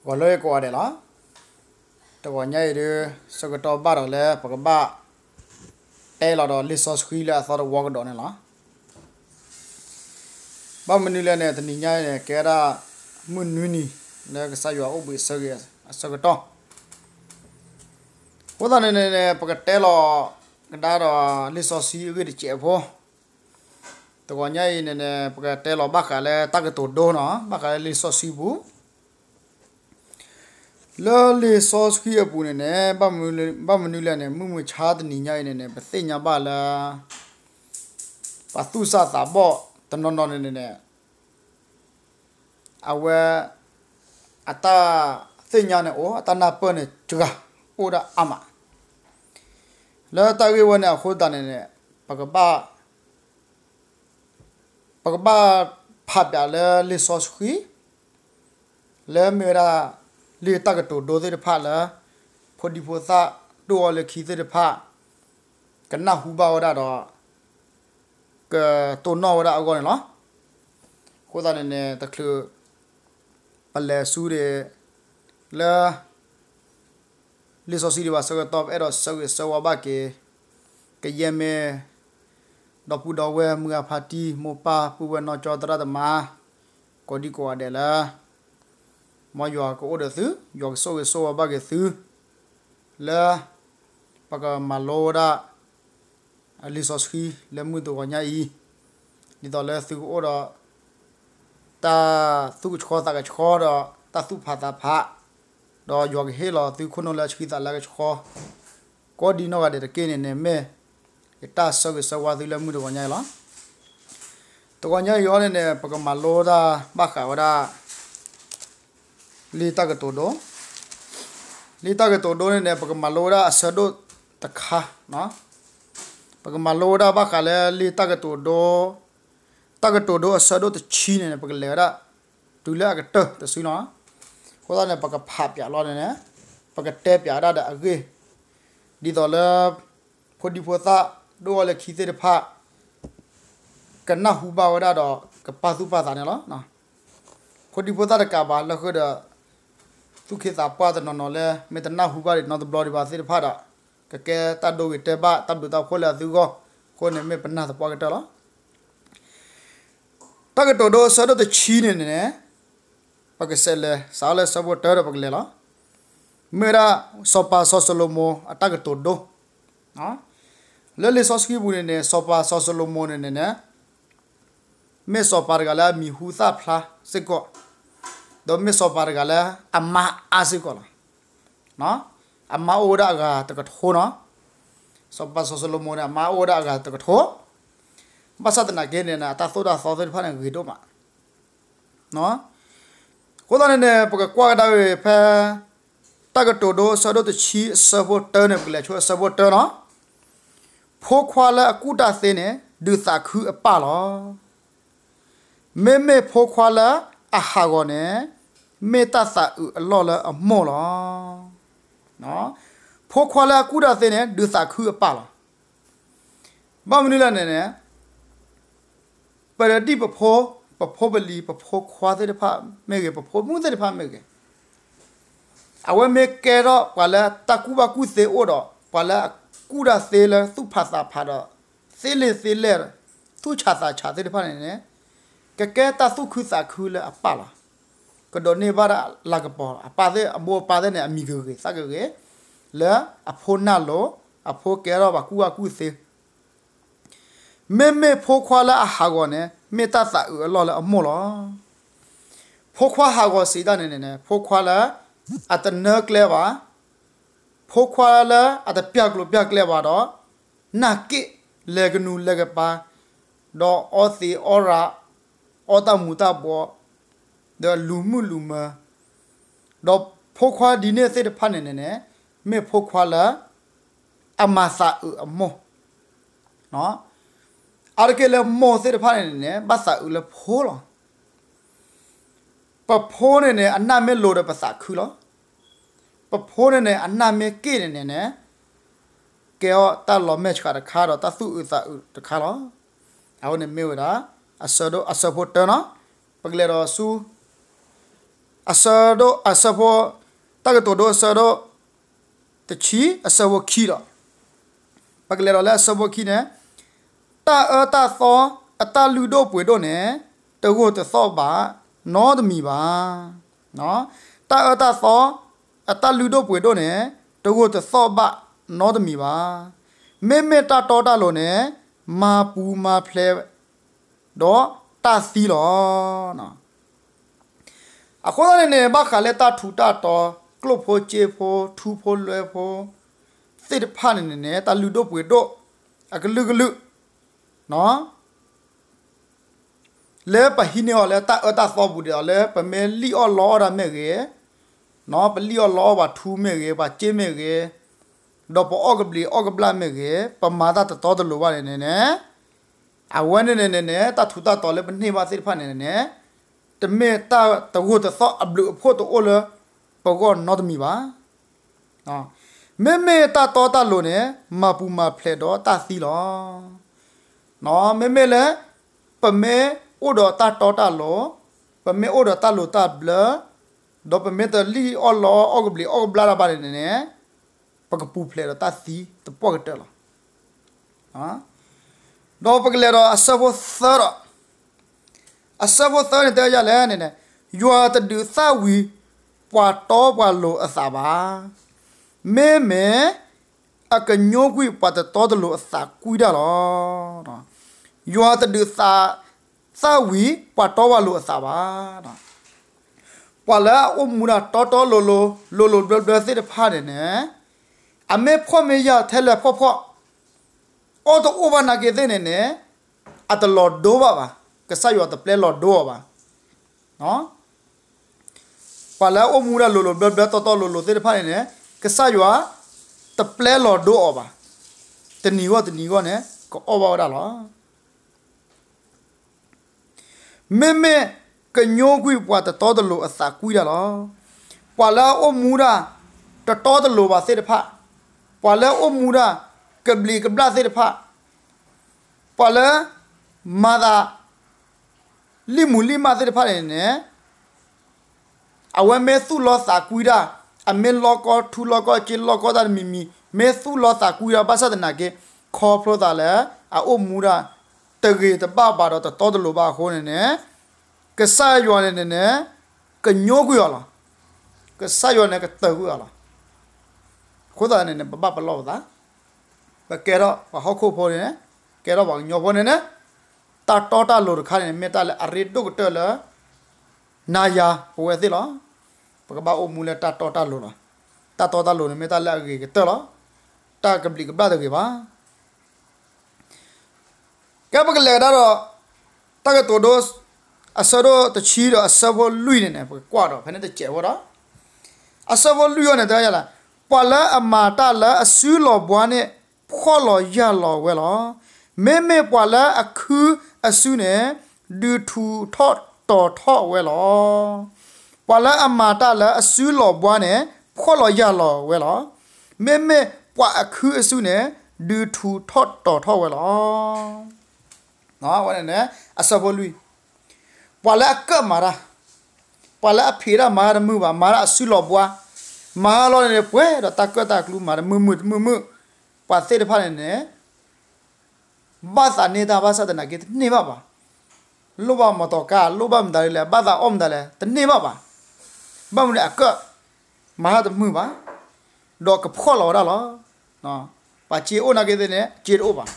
ဂီၤလၢကိးဂၤဒဲးလီၤ. တဂီၤညါအံၤဒုး ဆၢကတီၢ်ဘၣ်ဒီးလၢပကဘၣ် တဲလီၤဒီးလံာ်စီဆှံလၢအသီတဝီကဒီးန့ၣ်လီၤ. ဘၣ်မနုၤလဲၣ်န့ၣ် တနံၤညါအံၤန့ၣ် ကဲဒၣ် မုၢ်နွံနံၤ လၢကစၢ်ယွၤအိၣ်ဘှံးအဆၢဂ့ၤအဆၢကတီၢ် အဃိသတးန့ၣ်န့ၣ် ပကတဲလီၤကဒါဒီးလံာ်စီဆှံအဂ့ၢ်တစဲးဖိ တဂီၤညါအံၤန့ၣ်န့ၣ် ပကတဲလီၤဘၣ်ဃးလၢတၢ်ကတိၤဒိနီၤ ဘၣ်ဃးလၢလံာ်စီဆှံပူၤ လၢလံာ်စီဆှံအပူၤန့ၣ်န့ၣ် ဘၣ်မနုၤလဲၣ်န့ၣ် မုၢ်မဆါတနံၤညါအံၤန့ၣ်န့ၣ် ပသ့ၣ်ညါဘၣ်လၢ ပှၤသူၣ်စၢ်သးဘီၣ်တနီၤနီၤန့ၣ်န့ၣ် အဝဲ အတၢ်သ့ၣ်ညါန့ၣ်အိၣ် အတၢ်နၢ်ပၢၢ်န့ၣ်စှၤ အိၣ်ဒၣ်အါမး လၢတၢ်ဂ့ၢ်ဝဲန့ၣ်အဃိသတးန့ၣ်န့ၣ် ပကဘၣ် ပကဘၣ်ဖးပၠးလၢလံာ်စီဆှံ လၢမ့ၢ်ဝဲဒၣ် လံာ်တၢ်ကတိၤဒိသ့ၣ်တဖၣ်လၢ ဖိဒံဖိသၣ်ဒိၣ်အီၤလၢခံသ့ၣ်တဖၣ် ကနၢ်ဟူဘၣ်ဝဲဒၣ်ဒီး ကတိၢ်နီၣ်ဝဲဒၣ်အဂီၢ်န့ၣ်လီၤ. အဃိသတးန့ၣ်န့ၣ် တချုး ပလဲၤဆူဒၣ် လၢ လံာ်စီဆှံဒံးဘၣ်ဆၢကတီၢ် ပအဲၣ်ဒိးဆၢဂ့ၤဆၢဝါဘၣ်က့ၤ ကယဲၢ်မ့ၢ် ဒီပုၢ်ဒီဝဲၢ် မုၢ်ဂၤဖါတံၢ် မိၢ်ပၢ် ပုၢ်ဝဲၢ်နီၢ်ကၠီ သရၣ်သမါ ကိးဒံကိးဂၤဒဲးလၢ မ်ယွၤကအိၣ်ဒီးသု ယွၤကဆိၣ်ဂ့ၤဆိၣ်ဝါဘၣ်က့ၤသု လၢ ပကမၤလိဝဲဒၣ် အလံာ်စီဆှံလၢမုၢ်တဂီၤညါအံၤ ဒ်သိးလၢသုကအိၣ်ဒီး တၢ်သူၣ်ကဆှီသးကဆှီဒီး တၢ်သူၣ်ဖးသးဖး ဒီးယွၤကဟ့ၣ်လီၤသုခိၣ်နူာ်လၢအဆှံသးလၢကဆှီ ကိးဒံနီၢ်ဂၤဒဲးတက့ၢ်န့ၣ်န့ၣ် မ့ၢ်ယတၢ်ဆၢဂ့ၤဆၢဝါသုလၢမုၢ်တဂီၤညါအံၤလီၤ. တဂီၤညါအံၤအံၤန့ၣ်န့ၣ် ပကမၤလိတၢ်ဘၣ်ဃးဝဲဒၣ် လံာ်တၢ်ကတိၤဒိ လံာ်တၢ်ကတိၤဒိန့ၣ်န့ၣ် ပကမၤလိဝဲဒၣ်အဆၢဒိၣ်တခါ ပကမၤလိဝဲဒၣ်ဘၣ်ဃးလၢလံာ်တၢ်ကတိၤဒိ တၢ်ကတိၤဒိအဆၢဒိၣ်တဆံန့ၣ်န့ၣ် ပကလဲၤဝဲဒၣ် တုၤလၢအကတၢၢ်တစုလီၤ. အဃိသတးန့ၣ် ပကဖးပၠးလီၤန့ၣ်န့ၣ် ပကတဲပၠးဝဲဒၣ်ဒီးအဂ့ၢ် ဒ်သိးလၢ ဖိဒံဖိသၣ်ဒိၣ်အီၤလၢခံသ့ၣ်တဖၣ် ကနၢ်ဟူဘၣ်ဝဲဒၣ်ဒီး ကပာ်သူၣ်ပာ်သးန့ၣ်လီၤ. ဖိဒံဖိသၣ်တကးဘၣ်လၢဃုာ်ဒီး သူၣ်က့သးပှၢ်တနီၤနီၤလၢ မ့ၢ်တနၢ်ဟူဘၣ်ဒံးနီတဘျီဒံးဘၣ်သ့ၣ်တဖၣ်ဒီး ကကဲတၢ်ဒိဂ့ၤတဲာ်ဘၣ် တၢ်ဘျုးတၢ်ဖှိၣ်လၢအသုဂီၢ် အဃိန့ၣ်မ့ၢ်ပနၢ်သပှၢ်ကတၢၢ်လီၤ. တၢ်ကတိၤဒိအဆၢဒိၣ်တဆံန့ၣ်န့ၣ် ပကဆဲးလဲၤစးလၢဆၢဖိတၢဒီးပကလဲၤလီၤ. မ့ၢ်ဝဲဒၣ် စီၤပၤစီၤၡလိၤမိၤအတၢ်ကတိၤဒိ လၢလံာ်စီဆှံပူၤန့ၣ်န့ၣ် စီၤပၤစီၤၡလိၤမိၤန့ၣ်န့ၣ်န့ၣ် မ့ၢ်စီၤပၤတဂၤလၢအမံၤဟူသၣ်ဖျါစ့ၢ်ကီး ဒီးမ့ၢ်စီၤပၤတဂၤလၢအမါအါစ့ၢ်ကီးလီၤ. အမါအိၣ်ဝဲဒၣ်အဂၤတကထိနီၤ. စီၤပၤစီၤၡလိၤမိၤန့ၣ် အမါအိၣ်ဝဲဒၣ်အဂၤတကထိ ဘၣ်ဆၣ်သနာ်က့န့ၣ် အတၢ်သိၣ်တၢ်သီသ့ၣ်တဖၣ်န့ၣ်ဂ့ၤဒိၣ်မး အဃိသတးန့ၣ်န့ၣ် ပကကွၢ်ကဒါက့ၤဖဲ တၢ်ကတိၤဒိအဆၢဒိၣ်တဆံအဆၢဖိတၢန့ၣ် ပကလဲၤဆိအဆၢဖိတၢနီၤ. ဖိခွါလၢအကူၣ်တၢ်သ့န့ၣ် ဒုးသးခုအပၢ်လီၤ. မ့မ့ၢ်ဖိခွါလၢအဟးဂီၤန့ၣ် မ့ၢ်တၢ်သးအုးအလီၢ်လၢအမိၢ်လီၤ. ဖိခွါလၢအကူၣ်တၢ်သ့န့ၣ် ဒုးသးခုအပၢ်လီၤ. ဘၣ်မနုၤလဲၣ်န့ၣ်န့ၣ် ပဒံပဖိ ပဖိပလံၤ ပဖိခွါသ့ၣ်တဖၣ်မ့ၢ်ဂ့ၤ ပဖိမုၣ်သ့ၣ်တဖၣ်မ့ၢ်ဂ့ၤ အဝဲမ့ၢ်ကဲထီၣ်ပှၤလၢတၢ်ကူၣ်ဘၣ်ကူၣ်သ့အိၣ်ဒီး ပှၤလၢအကူၣ်တၢ်သ့လၢသူၣ်ဖးသးဖးဒီး သ့လ့ၤသ့လဲၢ် သူၣ်ဆးသးဆးသ့ၣ်တဖၣ်န့ၣ်န့ၣ် ကကဲတၢ်သူၣ်ခုသးခုလၢအပၢ်လီၤ. ကဒိးန့ၢ်ဘၣ်ဒၣ်လၤကပီၤ အပၢ်သ့ၣ် အမိၢ်အပၢ်သ့ၣ်န့ၣ် အမံၤဂ့ၤဂ့ၤသၣ်ဂ့ၤဂ့ၤ လၢအဖိနၢ်လိၤ အဖိကဲထီၣ်ပှၤကူၣ်ဘၣ်ကူၣ်သ့ မ့မ့ၢ်ဖိခွါလၢအဟးဂီၤန့ၣ် မ့ၢ်တၢ်သးအုးအလီၢ်လၢအမိၢ်လီၤ. ဖိခွါဟးဂီၤစံးတၢ်န့ၣ်န့ၣ် ဖိခွါလၢ အတနၢကျဲဘၣ်, ဖိခွါလၢအတပျၢ်ကျိၤပျၢ်ကျဲဘၣ်ဒီး နၢ်က့ၣ် လဲၤကနူၤလဲၤကပၤ, ဒီးအီသံးအီရၤ, အီတၢ်မူၤတၢ်ဘှီး, ဒီးလူၤမုၣ်လူၤမၢၤ, ဒီးဖိခွါဒ်န့ၣ်သ့ၣ်တဖၣ်န့ၣ်န့ၣ် မ့ၢ်ဖိခွါလၢ အမၤသးအုးအမိၢ် အါတက့ၢ်လၢမိၢ်သ့ၣ်တဖၣ်န့ၣ်န့ၣ် ဘၣ်သးအုးလၢဖိလီၤ. ပဖိန့ၣ်န့ၣ် အနၢ်မ့ၢ်လိၤဒီးပသးခုလီၤ. ပဖိန့ၣ်န့ၣ် အနၢ်မ့ၢ်က့ၣ်န့ၣ်န့ၣ် ကဲအီၤတၢ်လီၤမဲာ်ဆှးတခါဒီးတၢ်သူၣ်အုးသးအုးတခါလီၤ. အဝဲန့ၣ်မ့ၢ်ဝဲဒၣ် အဆၢဒိၣ် အဆၢဖိတၢနီၤ. ပကလဲၤဒီးဆူ အဆၢဒိၣ် အဆၢဖိ တၢ်ကတိၤဒိအဆၢဒိၣ် တဆံ အဆၢဖိခံလီၤ. ပကလဲၤဒီးလၢအဆၢဖိခံန့ၣ်, တၢ်အၢတၢ်သီအတၢ်လုၢ်ဒိၣ်ပှ့ၤဒိၣ်န့ၣ် တဂိာ်တသီၣ်ဘၣ်နီတမံၤဘၣ်. တၢ်အၢတၢ်သီအတၢ်လုၢ်ဒိၣ်ပှ့ၤဒိၣ်န့ၣ် တဂိာ်တသီၣ်ဘၣ်နီတမံၤဘၣ်. မ့မ့ၢ်တၢ်တီတၢ်လိၤန့ၣ် မၤပူၤမၤဖျဲး ဒီးတၢ်သံလီၤ. အဃိသတးန့ၣ်န့ၣ် ဘၣ်ဃးလၢတၢ်ထူးတၢ်တီၤ ကျိၣ်ဖိစ့ဖိ ထူဖိလွဲဖိ သ့ၣ်တဖၣ်န့ၣ်န့ၣ်န့ၣ် တၢ်လုၢ်ဒိၣ်ပှ့ၤဒိၣ် အကလုာ်ကလုာ် လၢပဟံးန့ၢ်အီၤလၢတၢ်အၢတၢ်သီပူၤဒီး လၢပမ့ၢ်လံၣ်အီၣ်လီအီၣ်ဒၣ်မ့ၢ်ဂ့ၤ, ပလံၣ်အီၣ်လီအီၣ်ပှၤထူမ့ၢ်ဂ့ၤ ပှၤစ့မ့ၢ်ဂ့ၤ, ဒီးပအီၣ်ကဘျံးအီၣ်ကဘျၣ်မ့ၢ်ဂ့ၤ ပမၤတၢ်တတီတလိၤဘၣ်န့ၣ်န့ၣ်န့ၣ် အဝဲန့ၣ်န့ၣ်န့ၣ်န့ၣ် တၢ်ထူးတၢ်တီၤလၢပန့ၢ်ဘၣ်သ့ၣ်တဖၣ်န့ၣ်န့ၣ်န့ၣ် တမ့ၢ်တၢ်တဂိာ်တသီၣ်အဘျုးအဖှိၣ်တအိၣ်လၢပဂီၢ်နီတမံၤဘၣ်. မ့မ့ၢ်တၢ်တီတၢ်လိၤန့ၣ် မၤပူၤမၤဖျဲးဒီးတၢ်သံလီၤ. မ့မ့ၢ်လၢ ပမ့ၢ်အိၣ်ဒီးတၢ်တီတၢ်လိၤ, ပမ့ၢ်အိၣ်ဒီးတၢ်လိၤတၢ်ဘျၢ, ဒီးပမ့ၢ်တလံၣ်အီၣ်လီအီၣ်ကဘျံးအီၣ်ကဘျၣ်တၢ်ဘၣ်န့ၣ်န့ၣ်န့ၣ် ပကပူၤဖျဲးဒီးတၢ်သံတပှၢ်ကတၢၢ်လီၤ. ဒီးပကလဲၤဒီးအဆၢဖိသၢဒီး, အဆၢဖိသၢန့ၣ်တဲယၤလဲၣ်န့ၣ်န့ၣ်, ယွၤတဒုးသၣ်ဝံၤပှၤတီပှၤလိၤအသးဘၣ်. မ့မ့ၢ်အကညိကွံာ်ပှၤတတီတလိၤအသးကွံတၢ်လီၤ. ယွၤတဒုးသၣ် သၣ်ဝံၤပှၤတီပှၤလိၤအသးဘၣ်. ပှၤလၢအအိၣ်မူဒၣ်တီတီလိၤလိၤ လိၤလိၤဘျၢဘျၢသ့ၣ်တဖၣ်န့ၣ်န့ၣ် အမ့ၢ်ဖှီၣ်မ့ၢ်ယာ်ထဲလဲၣ်ဖှီၣ်ဖှီၣ် အီၣ်တအိၣ်ဘၣ်နာ်က့သ့ၣ်န့ၣ်န့ၣ် အတလီၤဒိဘၣ်ဘၣ်, ကစၢ်ယွၤတပျဲလီၤဒိအီၤဘၣ်. ပှၤလၢအအိၣ်မူဒၣ်လိၤလိၤဘျၢဘျၢတီတီလိၤလိၤသ့ၣ်တဖၣ်န့ၣ်န့ၣ် ကစၢ်ယွၤတပျဲလီၤဒိအီၤဘၣ်. တနံၤဂီၢ်တနံၤဂီၢ်န့ၣ် ကအီၣ်ဘၣ်ဝဲဒၣ်လီၤ. မ့မ့ၢ်ကညိကွံာ်ပှၤတတီတလိၤအသးကွံတၢ်လီၤ. ပှၤလၢအအိၣ်မူဒၣ်တတီတလိၤဘၣ်သ့ၣ်တဖၣ်, ပှၤလၢအအိၣ်မူဒၣ်ကဘျံးကဘျၣ်သ့ၣ်တဖၣ်, ပှၤလၢမၤသးလံၣ်မူၤလံၣ်မၢ်သ့ၣ်တဖၣ်န့ၣ်န့ၣ် အဝဲမ့ၢ်သူၣ်လီသးကွံတၢ်, အမ့ၢ်လီကီထူလီကီစ့လီကီတၢ်တမံၤမံၤ, မ့ၢ်သူၣ်လီသးကွံတၢ်ဘၣ်ဆၣ်သနာ်က့ ခီဖျိသးလၢ အအိၣ်မူဒၣ်တဂ့ၤတဘၣ်ဘၣ်ဒီးတတီတလိၤဘၣ်အဃိန့ၣ်န့ၣ် ကစၢ်ယွၤန့ၣ်န့ၣ်န့ၣ် ကညိကွံာ်အီၤလီၤ. ကစၢ်ယွၤန့ၣ်ကတၢၢ်ကွံာ်အီၤလီၤ. အဃိသတးန့ၣ်န့ၣ် ပဘၣ်ပလီၢ်ပသး, ပကဲထီၣ်ပှၤဟီၣ်ခိၣ်ဖိန့ၣ်, ကဲထီၣ်ပှၤကညီဖိန့ၣ်န့ၣ်, တၢ်တီတၢ်လိၤတခါန့ၣ် မ့ၢ်တၢ်လၢအရ့ဒိၣ်ကတၢၢ်လၢ နၤယၤပဝဲသ့ၣ်လီၤ. ပကဘၣ်အိၣ်မူလၢတၢ်တီတၢ်လိၤလီၤ. တၢ်တီတၢ်လိၤန့ၣ် မ့ၢ်တၢ်လၢအဂ့ၤကတၢၢ်လီၤ. တၢ်ကဘျံးကဘျၣ်တဂ့ၤဘၣ်. ကဲပကလဲၤကဒါဒီး တၢ်ကတိၤဒိ အဆၢဒိၣ်တဆံဒီးအဆၢဖိလွံၢ်န့ၣ်န့ၣ် ပကကွၢ်ဒီး ဖဲန့ၣ်တစဲးဖိဒီး အဆၢဖိလွံၢ်အံၤန့ၣ် တဲဝဲဒၣ်, ပှၤလၢအမၤတၢ်လၢအစုလီၤဘှါန့ၣ် ဖှီၣ်လီၤယာ်လီၤဝဲလီၤ. မ့မ့ၢ်ပှၤလၢအခုအစုန့ၣ် ဒုးထူးထီၣ်တီၤထီၣ်ဝဲလီၤ. ပှၤလၢအမၤတၢ်လၢအစုလီၤဘှါန့ၣ် ဖှီၣ်လီၤယာ်လီၤဝဲလီၤ. မ့မ့ၢ်ပှၤအခုအစုန့ၣ် ဒုးထူးထီၣ်တီၤထီၣ်ဝဲလီၤ. ဝဲန့ၣ်န့ၣ် အဆၢဖိလွံၢ်, ပှၤလၢအကၢၣ်မၤတၢ်, ပှၤလၢအဖံးတၢ်မၤတၢ်တမုာ်ဘၣ်, မၤတၢ်အစုလီၤဘှါ, မၤလီၤန့ၣ် ပှဲၤဒီးတၢ်ကၢၣ်တၢ်ကျူ မၤတမုာ်မုာ်တမုာ်မုာ်, ပှၤသ့ၣ်တဖၣ်န့ၣ်န့ၣ် ဘၣ်သးန့ၢ်တၢ်ဘၣ်ဆၣ်သနာ်က့တန့ၢ်ဘၣ်ဘၣ်. လိၣ်ဘၣ်မီတီၤကါ, လိၣ်ဘၣ်မတၤဒ်လဲၣ်, ဘၣ်သးအီၣ်မတၤလဲၣ်, တန့ၢ်ဘၣ်ဘၣ်. ဘၣ်မနုၤအကၢၣ် မၤတၢ်တမုာ်ဘၣ်, ဒီးကဖှီၣ်လီၤဝဲဒၣ်လီၤ. ပှၤစ့အိၣ်နာ်က့သ့ၣ်န့ၣ် အစ့တအိၣ်ဘၣ်.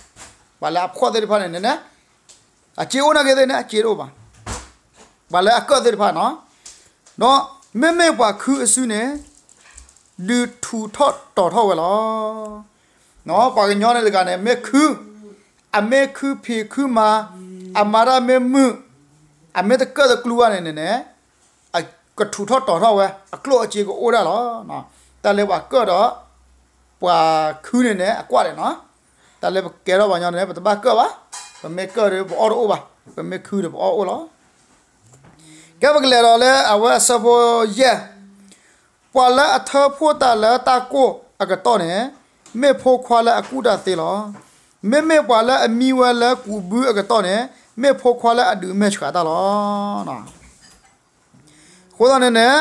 ပှၤလၢအဖှီၣ်သ့ၣ်တဖၣ်န့ၣ်န့ၣ် အစ့အိၣ်နာ်က့သ့ၣ်န့ၣ် အစ့တအိၣ်ဘၣ်. ပှၤလၢအကၢၣ်သ့ၣ်တဖၣ်နီၤ, ဒီးမ့မ့ၢ်ပှၤခုအစုန့ၣ် ဒုးထူးထီၣ်တီၤထီၣ်ဝဲလီၤ. ပှၤကညီန့ၣ်တဂၤန့ၣ် မ့ၢ်ခု, အမ့ၢ်ခုဖံးခုမၤ, အမၤတၢ်မ့ၢ်မုာ်, အမ့ၢ်တကၢၣ်တကျူဘၣ်န့ၣ်န့ၣ်န့ၣ် အကထူးထီၣ်တီၤထီၣ်ဝဲ, အကျိၣ်အစ့ကအိၣ်ဒၣ်လီၤ. တၢ်လၢပှၤကၢၣ်ဒီး ပှၤခုန့ၣ်န့ၣ် အကွၢ်ဒဲးနီၤ. တၢ်လၢပကဲထီၣ်ပှၤကညီန့ၣ် ပတဘၣ်ကၢၣ်ဘၣ်. ပမ့ၢ်ကၢၣ်ဒီး ပအီၣ်တအိၣ်ဘၣ်, ပမ့ၢ်ခုဒီးပအီၣ်အိၣ်လီၤ. ကဲပကလဲၤဒီးလၢအဝဲအဆၢဖိယဲၢ်, ပှၤလၢအထၢဖှိၣ်တၢ်လၢတၢ်ကိၢ်အကတီၢ်န့ၣ် မ့ၢ်ဖိခွါလၢအကူၣ်တၢ်သ့လီၤ. မ့မ့ၢ်ပှၤလၢအမံဝဲလၢကူးဘုအကတီၢ်န့ၣ် မ့ၢ်ဖိခွါလၢအဒုးမဲာ်ဆှးတၢ်လီၤ. အဃိသတးန့ၣ်န့ၣ်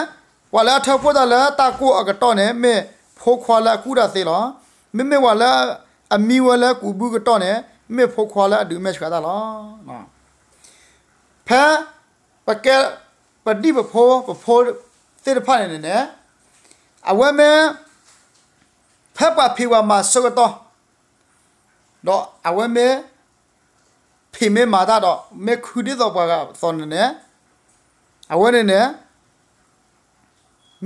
ပှၤလၢအထၢဖှိၣ်တၢ်လၢတၢ်ကိၢ်အကတီၢ်န့ၣ် မ့ၢ်ဖိခွါလၢအကူၣ်တၢ်သ့လီၤ. မ့မ့ၢ်ပှၤလၢအမံဝဲလၢကူးဘုကတီၢ်န့ၣ် မ့ၢ်ဖိခွါလၢအဒုးမဲာ်ဆှးတၢ်လီၤ. ဖဲပကဲပဒံၣ်ပဖိပဖိသ့ၣ်တဖၣ်န့ၣ်န့ၣ်န့ၣ် အဝဲမ့ၢ် ဖဲပှၤဖံးပှၤမၤဆၢကတီၢ် ဒီးအဝဲမ့ၢ် ဖံးမ့ၢ်မၤတၢ်ဒီး မ့ၢ်ခုဒ်သိးပှၤဂၤအသိးန့ၣ်န့ၣ် အဝဲန့ၣ်န့ၣ်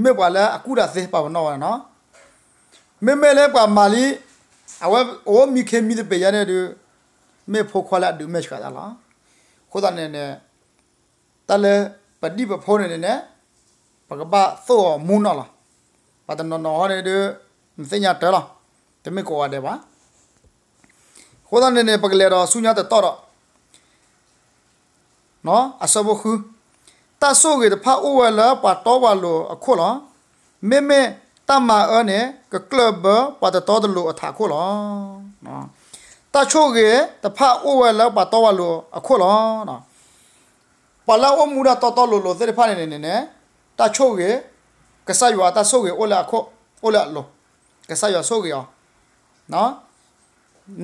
မ့ၢ်ပှၤလၢအကူၣ်တၢ်သ့ပာ်ပနီၣ်ဝဲန့ၣ်လီၤ. မ့မ့ၢ်လၢပှၤမၤလံ အဝဲအိၣ်မံခ့မံသပ့ၤယါန့ၣ်ဒီး မ့ၢ်ဖိခွါလၢအဒုးမဲာ်ဆှးတၢ်လီၤ. အဃိသတးန့ၣ်န့ၣ် တၢ်လၢပဒံၣ်ပဖိန့ၣ်န့ၣ်န့ၣ် ပကဘၣ်သိၣ်အီၤမူနီၢ်လီၤ. ပှၤတနီၤနီၤဟီန့ၣ်ဒီး နသ့ၣ်ညါတၢ်လီၤ. တမ့ၢ်ကိးဂၤဒဲးဘၣ်. အဃိသတးန့ၣ်န့ၣ် ပကလဲၤဒီးဆူညါတတီၢ်ဒီး အဆၢဖိဃု, တၢ်ဆိၣ်ဂ့ၤတဖၣ်အိၣ်ဝဲလၢပှၤတီပှၤလိၤအခိၣ်လီၤ. မ့မ့ၢ်တၢ်မၤအၢန့ၣ် ကကျၢၢ်ဘၢပှၤတတီတလိၤအထးခိၣ်လီၤ. တၢ်ဆိၣ်ဂ့ၤတဖၣ်အိၣ်ဝဲလၢပှၤတီပှၤလိၤအခိၣ်လီၤ. ပှၤလၢအအိၣ်မူဒၣ်တီတီလိၤလိၤသ့ၣ်တဖၣ်န့ၣ်န့ၣ်န့ၣ် တၢ်ဆိၣ်ဂ့ၤ, ကစၢ်ယွၤအတၢ်ဆိၣ်ဂ့ၤအိၣ်လၢအခိၣ်, အိၣ်လၢအလိၤ, ကစၢ်ယွၤဆိၣ်ဂ့ၤအီၤ.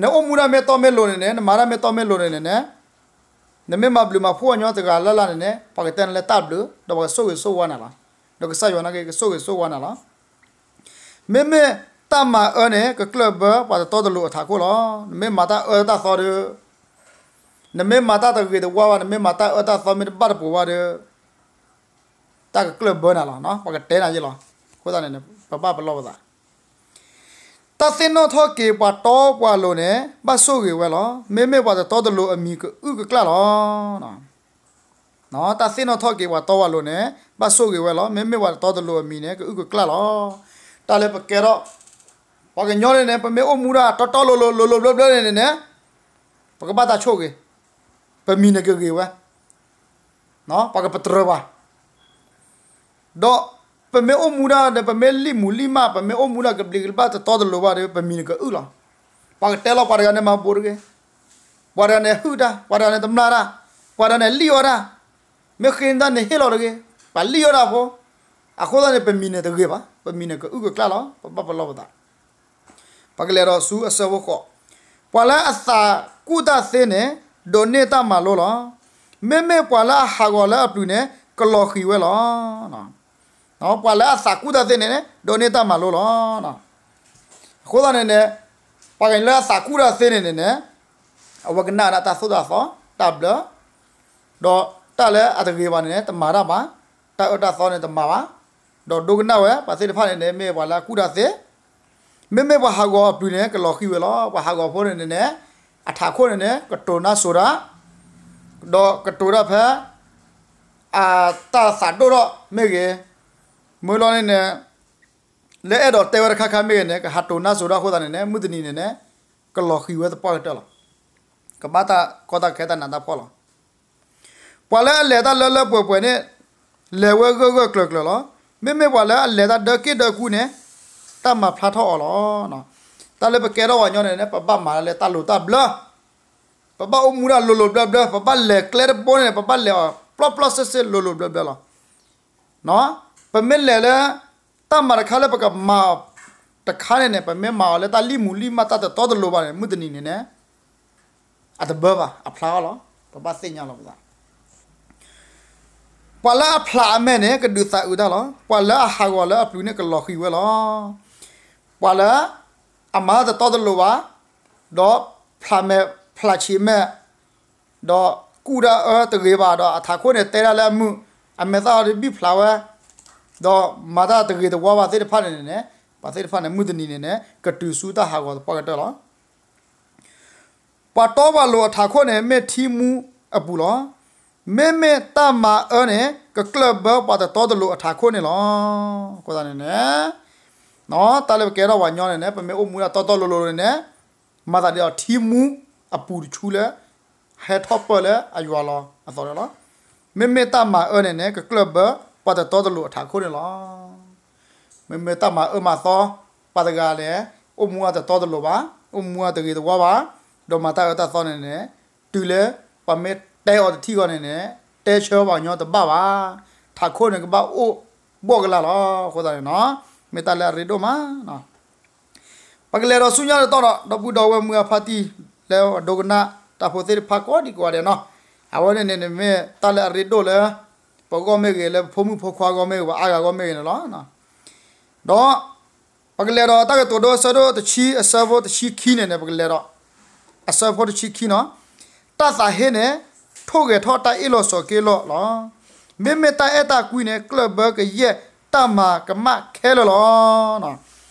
နအိၣ်မူဒၣ်မ့ၢ်တီမ့ၢ်လိၤန့ၣ်န့ၣ် နမၤတၢ်မ့ၢ်တီမ့ၢ်လိၤန့ၣ်န့ၣ်န့ၣ် နမ့ၢ်မၤဘျုးမၤဖှိၣ်အညီတဂၤလၢ်လၢ်န့ၣ်န့ၣ် ပှၤကတဲနၤလၢတၢ်ဘျုး ဒီးပှၤကဆိၣ်ဂ့ၤဆိၣ်ဝါနၤလီၤ. ဒီးကစၢ်ယွၤနာ်က့ကဆိၣ်ဂ့ၤဆိၣ်ဝါနၤလီၤ. မ့မ့ၢ်တၢ်မၤအၢန့ၣ် ကကျၢၢ်ဘၢပှၤတတီတလိၤအထးခိၣ်လီၤ. နမ့ၢ်မၤတၢ်အၢတၢ်သီဒီး နမ့ၢ်မၤတၢ်တဂ့ၤတဝါဘၣ် နမ့ၢ်မၤတၢ်အၢတၢ်သီမ့ၢ်တဘၣ်တပူၤဘၣ်ဒီး တၢ်ကကျၢၢ်ဘၢနၤလီၤ. ပှၤကတဲနၤယ့ၢ်လီၤ. အဃိသတးန့ၣ် ပဘၣ်ပလီၢ်ပသး တၢ်သ့ၣ်နီၣ်ထီၣ်က့ၤပှၤတီပှၤလိၤန့ၣ် ဘၣ်ဆိၣ်ဂ့ၤဝဲလီၤ. မ့မ့ၢ်ပှၤတတီတလိၤအမံၤကအုၣ်ကကျၢ်လီၤ. တၢ်သ့ၣ်နီၣ်ထီၣ်က့ၤပှၤတီပှၤလိၤန့ၣ် ဘၣ်ဆိၣ်ဂ့ၤဝဲလီၤ. မ့မ့ၢ်ပှၤတတီတလိၤအမံၤန့ၣ် ကအုၣ်ကကျၢ်လီၤ. တၢ်လၢပကဲထီၣ် ပှၤကညီန့ၣ်န့ၣ် ပမ့ၢ်အိၣ်မူဒၣ်တီတီလိၤလိၤလိၤလိၤဘျၢဘျၢန့ၣ်န့ၣ်န့ၣ် ပကဘၣ်တၢ်ဆိၣ်ဂ့ၤ, ပမံၤန့ၣ်ကဂ့ၤဝဲ, ပှၤကပတြၢၤပှၤ ဒီးပမ့ၢ်အိၣ်မူဒၣ်ဒီး ပမ့ၢ်လံၣ်မူလံၣ်မး ပမ့ၢ်အိၣ်မူဒၣ်ကဘျံးကဘျၣ်တတီတလိၤဘၣ်ဒီး ပမံၤန့ၣ်ကအုၣ်လီၤ. ပှၤကတဲလီၤပှၤတဂၤန့ၣ်မၤဘူးတဂ့ၤ, ပှၤတဂၤန့ၣ်ဟုၣ်တၢ်, ပှၤတဂၤန့ၣ်တမျၢ်တၢ်, ပှၤတဂၤန့ၣ်လံၣ်အီၣ်တၢ်, မ့ၢ်ဃ့တၢ်န့ၣ်ဟ့ၣ်လီၤတဂ့ၤ, ပှၤလံၣ်အီၣ်တၢ်ဖိ, အဃိသတးန့ၣ် ပမံၤန့ၣ်တဂ့ၤဘၣ်, ပမံၤန့ၣ်ကအုၣ်ကကျၢ်လီၤ, ပဘၣ်ပလီၢ်ပသး ပကလဲၤဒီးဆူအဆၢဖိဃိး, ပှၤလၢအသးကူၣ်တၢ်သ့န့ၣ် ဒိးန့ၢ်တၢ်မၤလိလီၤ. မ့မ့ၢ်ပှၤလၢအဟးဂီၤလၢအပျုၤန့ၣ် ကလီၤဃံၤဝဲလီၤ. ပှၤလၢအသးကူၣ်တၢ်သ့န့ၣ် ဒိးန့ၢ်တၢ်မၤလိလီၤ. အဃိသတးန့ၣ်န့ၣ် ပှၤကညီလၢအသးကူၣ်တၢ်သ့န့ၣ်န့ၣ်န့ၣ် အဝဲကနၣ်ဒၣ်တၢ်သိၣ်တၢ်သီ တၢ်ဘျၢ ဒီးတၢ်လၢအတဂ့ၤဘၣ်န့ၣ်န့ၣ် တမၤတၢ်ဘၣ်, တၢ်အၢတၢ်သီန့ၣ်တမၤဘၣ်, ဒီးဒိကနၣ်ဝဲ ပှၤသ့ၣ်တဖၣ်န့ၣ်န့ၣ် မ့ၢ်ပှၤလၢအကူၣ်တၢ်သ့, မ့မ့ၢ်ပှၤဟးဂီၤအပျုၤန့ၣ် ကလီၤဃံၤဝဲလီၤ. ပှၤဟးဂီၤဖိန့ၣ်န့ၣ်န့ၣ် အထးခိၣ်န့ၣ်န့ၣ် ကတိၤနါစိၤတၢ်, ဒီးကတိၤတၢ်ဖဲ အတၢ်သးဒိၣ်ထီၣ်မ့ၢ်ဂ့ၤ, မုၢ်လီၤန့ၣ်န့ၣ် လၢအဲၣ်ဒိးတဲဝဲတခါခါမ့ၢ်ဂ့ၤန့ၣ် ကဟးတိၤနါစိၤတၢ်အဃိသတးန့ၣ်န့ၣ် မုၢ်တနံၤန့ၣ်န့ၣ် ကလီၤဃံၤဝဲသပှၢ်ကတၢၢ်လီၤ. ကဘၣ်တၢ်ကီတၢ်ခဲတၢ်နးတၢ်ဖှီၣ်လီၤ. ပှၤလၢအလဲၤတၢ်လၢလၢပှဲၤပှဲၤန့ၣ် လဲၤဝဲဂၢၢ်ဂၢၢ်ကျၢၤကျၢၤလီၤ. မ့မ့ၢ်ပှၤလၢအလဲၤတၢ်ဒၢက့ၣ်ဒၢကူန့ၣ် တၢ်မၤဖျါထီၣ်အီၤလီၤ. တၢ်လၢပကဲထီၣ်ပှၤကညီန့ၣ်န့ၣ် ပဘၣ်မၤလၢတၢ်လိၤတၢ်ဘျၢ, ပဘၣ်အိၣ်မူဒၣ်လိၤလိၤဘျၢဘျၢ, ပဘၣ်လဲၤကျဲတဘိန့ၣ် ပဘၣ်လဲၤအီၤပျီပျီစ့စ့လိၤလိၤဘျၢဘျၢလီၤ. ပမ့ၢ်လဲၤလၢ တၢ်မၤတခါလၢပကမၤတခါန့ၣ်န့ၣ် ပမ့ၢ်မၤအီၤလၢတၢ်လံၣ်မူလံၣ်မးတၢ်တတီတလိၤဘၣ်န့ၣ် မုၢ်တနံၤန့ၣ်န့ၣ် အတဘၢဘၣ် အဖျါအီၤလီၤ. ပဘၣ်သ့ၣ်ညါလီၤပသး ပှၤလၢအဖျးအမဲာ်န့ၣ် ကဒုးသးအုးတၢ်လီၤ. ပှၤလၢအဟးဂီၤလၢအပျုၤန့ၣ် ကလီၤဃံၤဝဲလီၤ. ပှၤလၢ အမၤတတီတလိၤဘၣ်, ဒီးဖျးမဲာ်ဖျးဆံးမဲာ်, ဒီးကူၣ်တၢ်အၢတဂ့ၤဘၣ်, ဒီးအထးခိၣ်န့ၣ်တဲတၢ်လၢအမုာ်, အမဲာ်သၣ်အီၤတဘံၣ်ဖျးဝဲ, ဒီးမၤတၢ်တဂ့ၤတဝါဘၣ်သ့ၣ်တဖၣ်န့ၣ်န့ၣ်, ပှၤသ့ၣ်တဖၣ်န့ၣ် မုၢ်တနံၤန့ၣ်န့ၣ် ကတုၤဆူတၢ်ဟးဂီၤသပှၢ်ကတၢၢ်လီၤ. ပှၤတီပှၤလိၤအထးခိၣ်န့ၣ် မ့ၢ်ထံမူအပူၤလီၤ. မ့မ့ၢ်တၢ်မၤအၢန့ၣ် ကကျၢၢ်ဘၢပှၤတတီတလိၤအထးခိၣ်န့ၣ်လီၤ. အဃိသတးန့ၣ်န့ၣ်, တၢ်လၢပကဲထီၣ်ပှၤကညီန့ၣ်န့ၣ် ပမ့ၢ်အိၣ်မူဒၣ်တီတီလိၤလိၤန့ၣ်န့ၣ်, မၤသးဒ်အီၤထံမူအပူၤတဆူလၢ ဟဲထီၣ်ပၢၢ်လၢအယွၤလီၤအသိးန့ၣ်လီၤ. မ့မ့ၢ်တၢ်မၤအၢန့ၣ်န့ၣ် ကကျၢၢ်ဘၢပှၤတတီတလိၤအထးခိၣ်န့ၣ်လီၤ. မ့မ့ၢ်တၢ်မၤအၢမၤသီ ပှၤတဂၤလဲၣ်, အိၣ်မူအတတီတလိၤဘၣ်, အိၣ်မူအတဂ့ၤတဝါဘၣ်, ဒီးမၤတၢ်အၢတၢ်သီန့ၣ်န့ၣ်, တုၤလၢပမ့ၢ်တဲအီၤတထံၣ်ဂီၢ်န့ၣ်န့ၣ်, တဲဆၢပှၤကညီတဘၣ်ဘၣ်. ထးခိၣ်န့ၣ်ကဘၣ်အိၣ်ဘှီၣ်ကလာ်လီၤ. အဃိသတးန့ၣ်နီၤ မ့ၢ်တၢ်လၢအရ့ဒိၣ်မးနီၤ. ပကလဲၤဒီးဆူညါတတီၤဒီး ဒီပုၢ်ဒီဝဲၢ်မုၢ်အဖါတံၢ် လၢအဒိကနၣ်တၢ်ဖိသ့ၣ်တဖၣ်ကိးဒံကိးဂၤဒဲးနီၤ. အဝဲန့ၣ်န့ၣ် မ့ၢ်တၢ်လၢအရ့ဒိၣ်လၢ ပဂီၢ်မ့ၢ်ဂ့ၤ လၢပဖိမုၣ်ဖိခွါဂီၢ်မ့ၢ်ဂ့ၤ ပှၤအါဂၤဂီၢ်မ့ၢ်ဂ့ၤန့ၣ်လီၤ. ဒီး ပကလဲၤဒီးတၢ်ကတိၤဒိအဆၢဒိၣ်တဆံ အဆၢဖိတဆံခံန့ၣ်န့ၣ် ပကလဲၤဒီး အဆၢဖိတဆံခံနီၤ. တၢ်သးဟ့န့ၣ် ထိၣ်ဂဲၤထီၣ်တၢ်အ့ၣ်လိာ်ဆိးက့လိာ်လီၤ. မ့မ့ၢ်တၢ်အဲၣ်တၢ်ကွံန့ၣ် ကျၢၢ်ဘၢကယဲၢ်တၢ်မၤကမၣ်ခဲလၢာ်လီၤ.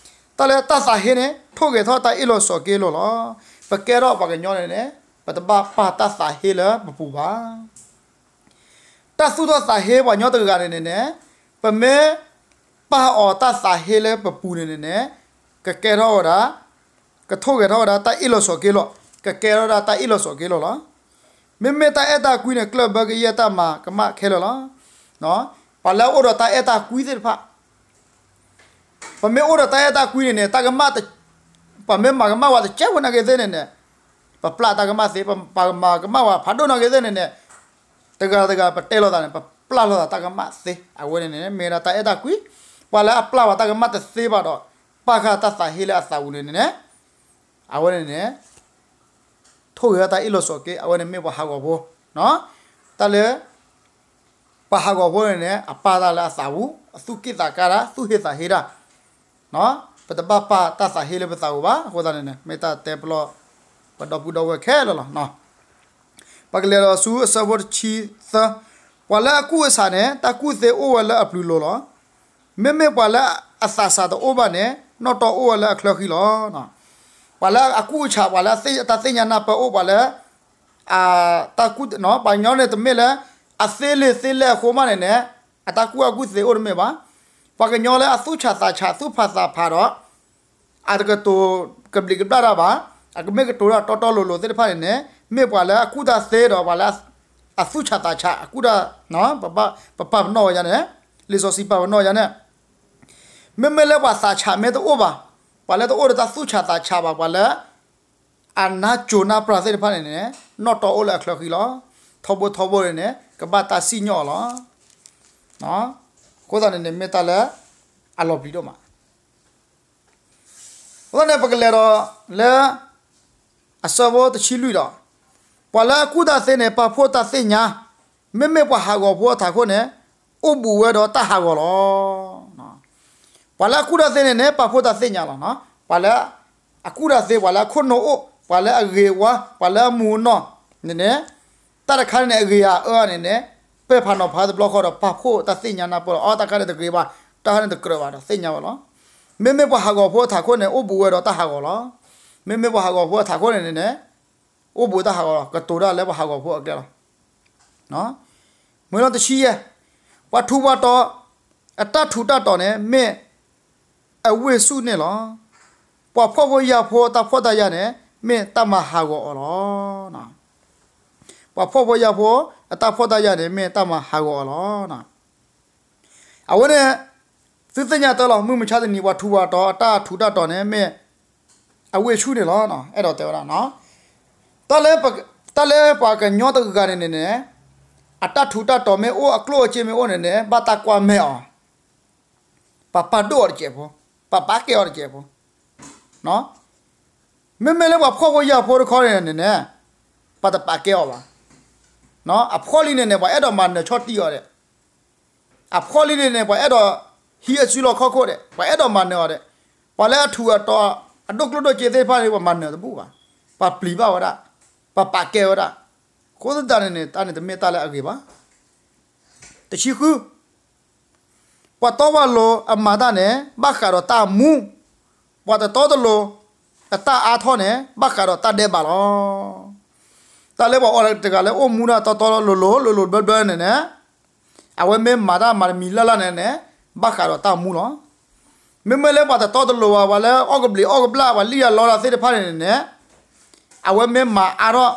တၢ်လၢတၢ်သးဟ့န့ၣ် ထိၣ်ဂဲၤထီၣ်တၢ်အ့ၣ်လိာ်ဆိးက့လိာ်လီၤ. ပကဲထီၣ်ပှၤကညီန့ၣ်န့ၣ် ပတဘၣ်ပာ်တၢ်သးဟ့လၢပပူၤဘၣ်. တၢ်သူၣ်ထီၣ်သးဟ့ပှၤကညီတဂၤန့ၣ်န့ၣ်န့ၣ် ပမ့ၢ်ပာ်အီၤတၢ်သးဟ့လၢပပူၤန့ၣ်န့ၣ်န့ၣ် ကကဲထီၣ်ဝဲဒၣ် ကထိၣ်ဂဲၤထီၣ်ဝဲဒၣ်တၢ်အ့ၣ်လိာ်ဆိးက့လိာ်, ကကဲထီၣ်ဝဲဒၣ်တၢ်အ့ၣ်လိာ်ဆိးက့လိာ်လီၤ. မ့မ့ၢ်တၢ်အဲၣ်တၢ်ကွံန့ၣ် ကျၢၢ်ဘၢကယဲၢ်တၢ်မၤကမၣ်ခဲလၢာ်လီၤ. ပှၤလၢအအိၣ်ဒီးတၢ်အဲၣ်တၢ်ကွံသ့ၣ်တဖၣ် ပမ့ၢ်အိၣ်ဒီးတၢ်အဲၣ်တၢ်ကွံန့ၣ်န့ၣ် တၢ်ကမၣ်တ ပှၤမ့ၢ်မၤကမၣ်ဝဲတကဲးဖိနာ်က့သ့ၣ်န့ၣ်န့ၣ် ပပျၢ်တၢ်ကမၣ်သ့, ပမၤကမၣ်ဝဲဖးဒိၣ်နာ်က့သ့ၣ်န့ၣ်န့ၣ် တဂၤတဂၤပတဲလိာ်သးန့ၣ် ပပျၢ်လိာ်သးတၢ်ကမၣ်သ့. အဝဲန့ၣ်န့ၣ် မ့ၢ်ဝဲဒၣ်တၢ်အဲၣ်တၢ်ကွံ. ပှၤလၢအပျၢ်ဝဲတၢ်ကမၣ်တသ့ဘၣ်ဒီး ပာ်ဃာ်တၢ်သးဟ့လၢအသးပူၤန့ၣ်န့ၣ် အဝဲန့ၣ်န့ၣ် ထိၣ်ဂဲၤတၢ်အ့ၣ်လိာ်ဆိးက့, အဝဲန့ၣ်မ့ၢ်ပှၤဟးဂီၤဖိ, တၢ်လၢ ပှၤဟးဂီၤဖိန့ၣ်န့ၣ် အပာ်တၢ်လၢအသးပူၤ, အသူၣ်က့ၣ်သးကါတၢ်, သူၣ်ဟ့သးဟ့တၢ်, ပတဘၣ်ပာ်တၢ်သးဟ့လၢပသးပူၤဘၣ်. အဃိသတးန့ၣ်န့ၣ် မ့ၢ်တၢ်တဲပလီၢ် ပဒီပုၢ်ဒီဝဲၢ်ခဲလၢာ်လီၤ. ပကလဲၤဒီးဆူအဆၢဖိတဆံသၢ, ပှၤလၢအကူၣ်အဆးန့ၣ် တၢ်ကူၣ်သ့အိၣ်ဝဲလၢအပျုၤလိၤလီၤ. မ့မ့ၢ်ပှၤလၢအသးစၢ်တအိၣ်ဘၣ်န့ၣ် နီၣ်တီအိၣ်ဝဲလၢအချၢဃံလီၤ. ပှၤလၢအကူၣ်အဆး ပှၤလၢအတၢ်သ့ၣ်ညါနၢ်ပၢၢ်အိၣ် ပှၤလၢ အတၢ်ကူၣ် ပှၤကညီန့ၣ်တမ့ၢ်လၢ အသ့လ့ၤသ့လဲၢ်အဃိမးန့ၣ်န့ၣ် အတၢ်ကူၣ်အကူၣ်သ့အိၣ်တမ့ၢ်ဘၣ်. ပှၤကညီလၢအသူၣ်ဆးသးဆး သူၣ်ဖးသးဖးဒီး အတကတိၤကဘျံးကဘျၣ်တၢ်ဘၣ်, အကမ့ၢ်ကတိၤတၢ်တီတီလိၤလိၤသ့ၣ်တဖၣ်န့ၣ်န့ၣ် မ့ၢ်ပှၤလၢအကူၣ်တၢ်သ့ဒီးပှၤလၢ အသူၣ်ဆးသးဆး အကူၣ်တၢ် ပပာ်ပနီၣ်ဝဲယါန့ၣ်, လံာ်စီဆှံပာ်ပနီၣ်ယါန့ၣ်, မ့မ့ၢ်လၢပှၤသးဆးမ့ၢ်တအိၣ်ဘၣ်, ပှၤလၢတအိၣ်ဒီးတၢ်သူၣ်ဆးသးဆးဘၣ် ပှၤလၢ အနါကိၤနါပြၢ်သ့ၣ်တဖၣ်န့ၣ်န့ၣ် နီၣ်တီအိၣ်လၢအချၢဃံလီၤ. ထီဘိထီဘိန့ၣ်န့ၣ် ကဘၣ်တၢ်စံၣ်ညီၣ်အီၤလီၤ. အဃိသတးန့ၣ်န့ၣ် မ့ၢ်တၢ်လၢအလီၤပျံၤဒိၣ်မး. အဃိသတးန့ၣ် ပကလဲၤဒီးလၢ အဆၢဖိတဆံလွံၢ်ဒီး, ပှၤလၢအကူၣ်တၢ်သ့န့ၣ် ပာ်ဖှိၣ်တၢ်သ့ၣ်ညါ, မ့မ့ၢ်ပှၤဟးဂီၤဖိအထးခိၣ်န့ၣ် အိၣ်ဘူးဝဲဒီးတၢ်ဟးဂီၤလီၤ. ပှၤလၢအကူၣ်တၢ်သ့န့ၣ်န့ၣ် ပာ်ဖှိၣ်တၢ်သ့ၣ်ညါလီၤ. ပှၤလၢအကူၣ်တၢ်သ့, ပှၤလၢအခိၣ်နူာ်အိၣ်, ပှၤလၢအဂ့ၤဝါ, ပှၤလၢအမူအနီၢ်န့ၣ်န့ၣ်, တၢ်တခါန့ၣ်န့ၣ် အဂ့ၤအအၢန့ၣ်န့ၣ်, ပဲၢ်ဖးနီၤဖးတဘျီဃီဒီး ပာ်ဖှိၣ်တၢ်သ့ၣ်ညါနၢ်ပၢၢ်လီၤ. အီ တၢ်ခါန့ၣ်တဂ့ၤဘၣ်, တၢ်ခါန့ၣ်တကြၢးဘၣ်ဒီး သ့ၣ်ညါဝဲလီၤ. မ့မ့ၢ်ပှၤဟးဂီၤဖိအထးခိၣ်န့ၣ် အိၣ်ဘူးဝဲဒီးတၢ်ဟးဂီၤလီၤ. မ့မ့ၢ်ပှၤဟးဂီၤဖိအထးခိၣ်န့ၣ်န့ၣ် အိၣ်ဘူးတၢ်ဟးဂီၤလီၤ. ကတိၤတၢ်လၢပှၤဟးဂီၤဖိအကျဲလီၤ. မ့ၢ်လီၤတဆံယဲၢ်, ပှၤထူးပှၤတီၤ အတၢ်ထူးတၢ်တီၤန့ၣ် မ့ၢ်အဝ့ၢ်ဆူၣ်န့ၣ်လီၤ. ပှၤဖှီၣ်ဖိယာ်ဖိအတၢ်ဖှီၣ်တၢ်ယာ်န့ၣ် မ့ၢ်တၢ်မၤဟးဂီၤအီၤလီၤ. ပှၤဖှီၣ်ဖိယာ်ဖိအတၢ်ဖှီၣ်တၢ်ယာ်န့ၣ် မ့ၢ်တၢ်မၤဟးဂီၤအီၤလီၤ. အဝဲန့ၣ် သုသ့ၣ်ညါတၢ်လီၤ. မုၢ်မဆါတနံၤ ပှၤထူးပှၤတီၤ အတၢ်ထူးတၢ်တီၤန့ၣ် မ့ၢ်အဝ့ၢ်ဆူၣ်န့ၣ်လီၤ. အဲၣ်ဒိးတဲဝဲဒၣ် တၢ်လၢ တၢ်လၢပှၤကညီတဂၤန့ၣ်န့ၣ်န့ၣ် အတၢ်ထူးတၢ်တီၤမ့ၢ်အိၣ် အကျိၣ်အစ့မ့ၢ်အိၣ်န့ၣ်န့ၣ် ဘၣ်တၢ်ကွၢ်မဲာ်အီၤ, ပှၤပာ်ဒိၣ်အီၤတစဲးဖိ, ပှၤပာ်ကဲအီၤတစဲးဖိ. မ့မ့ၢ်လၢပှၤဖှီၣ်ဖိယာ်ဖိတခီန့ၣ်န့ၣ်န့ၣ် ပှၤတပာ်ကဲအီၤဘၣ်. အဖှီၣ်လံန့ၣ်န့ၣ် ပှၤအဲၣ်ဒိးမၤနၢၤဆီၣ်တံၢ်အီၤဒီး အဖှီၣ်လံန့ၣ်န့ၣ် ပှၤအဲၣ်ဒိးဟံးအစုလီၢ်ခီၣ်ခိၣ်ဒီး ပှၤအဲၣ်ဒိးမၤနၢၤအီၤဒီး ပှၤလၢအထူးအတီၤ အဒိၣ်ကျိၣ်ဒိၣ်စ့သ့ၣ်တဖၣ်န့ၣ် ပှၤမၤနၢၤတဘူၣ်ဘၣ်. ပှၤပျံၤဘၣ်ဝဲဒၣ်, ပှၤပာ်ကဲဝဲဒၣ်. အဃိသတးန့ၣ်န့ၣ် တၢ်န့ၣ်တမ့ၢ်တၢ်လၢအဂ့ၤဘၣ်. တဆံဃု, ပှၤတီပှၤလိၤအမၤတၢ်န့ၣ် ဘၣ်ဃးဒီးတၢ်မူ, ပှၤတတီတလိၤအတၢ်အါထီၣ်န့ၣ် ဘၣ်ဃးဒီးတၢ်ဒဲးဘးလီၤ. တၢ်လၢပှၤအီၤတဂၤလၢအိၣ်မူဒၣ်တီတီလိၤလိၤ လိၤလိၤဘျၢဘျၢန့ၣ်န့ၣ် အဝဲမ့ၢ်မၤတၢ်မၤတမံၤလၢ်လၢ်န့ၣ်န့ၣ် ဘၣ်ဃးဒီးတၢ်မူလီၤ. မ့မ့ၢ်လၢပှၤတတီတလိၤဘၣ် ပှၤလၢအီၣ်ကဘျံးအီၣ်ကဘျၣ် ပှၤလံၣ်အလီတၢ်သ့ၣ်တဖၣ်န့ၣ်န့ၣ် အဝဲမ့ၢ်မၤအါထီၣ်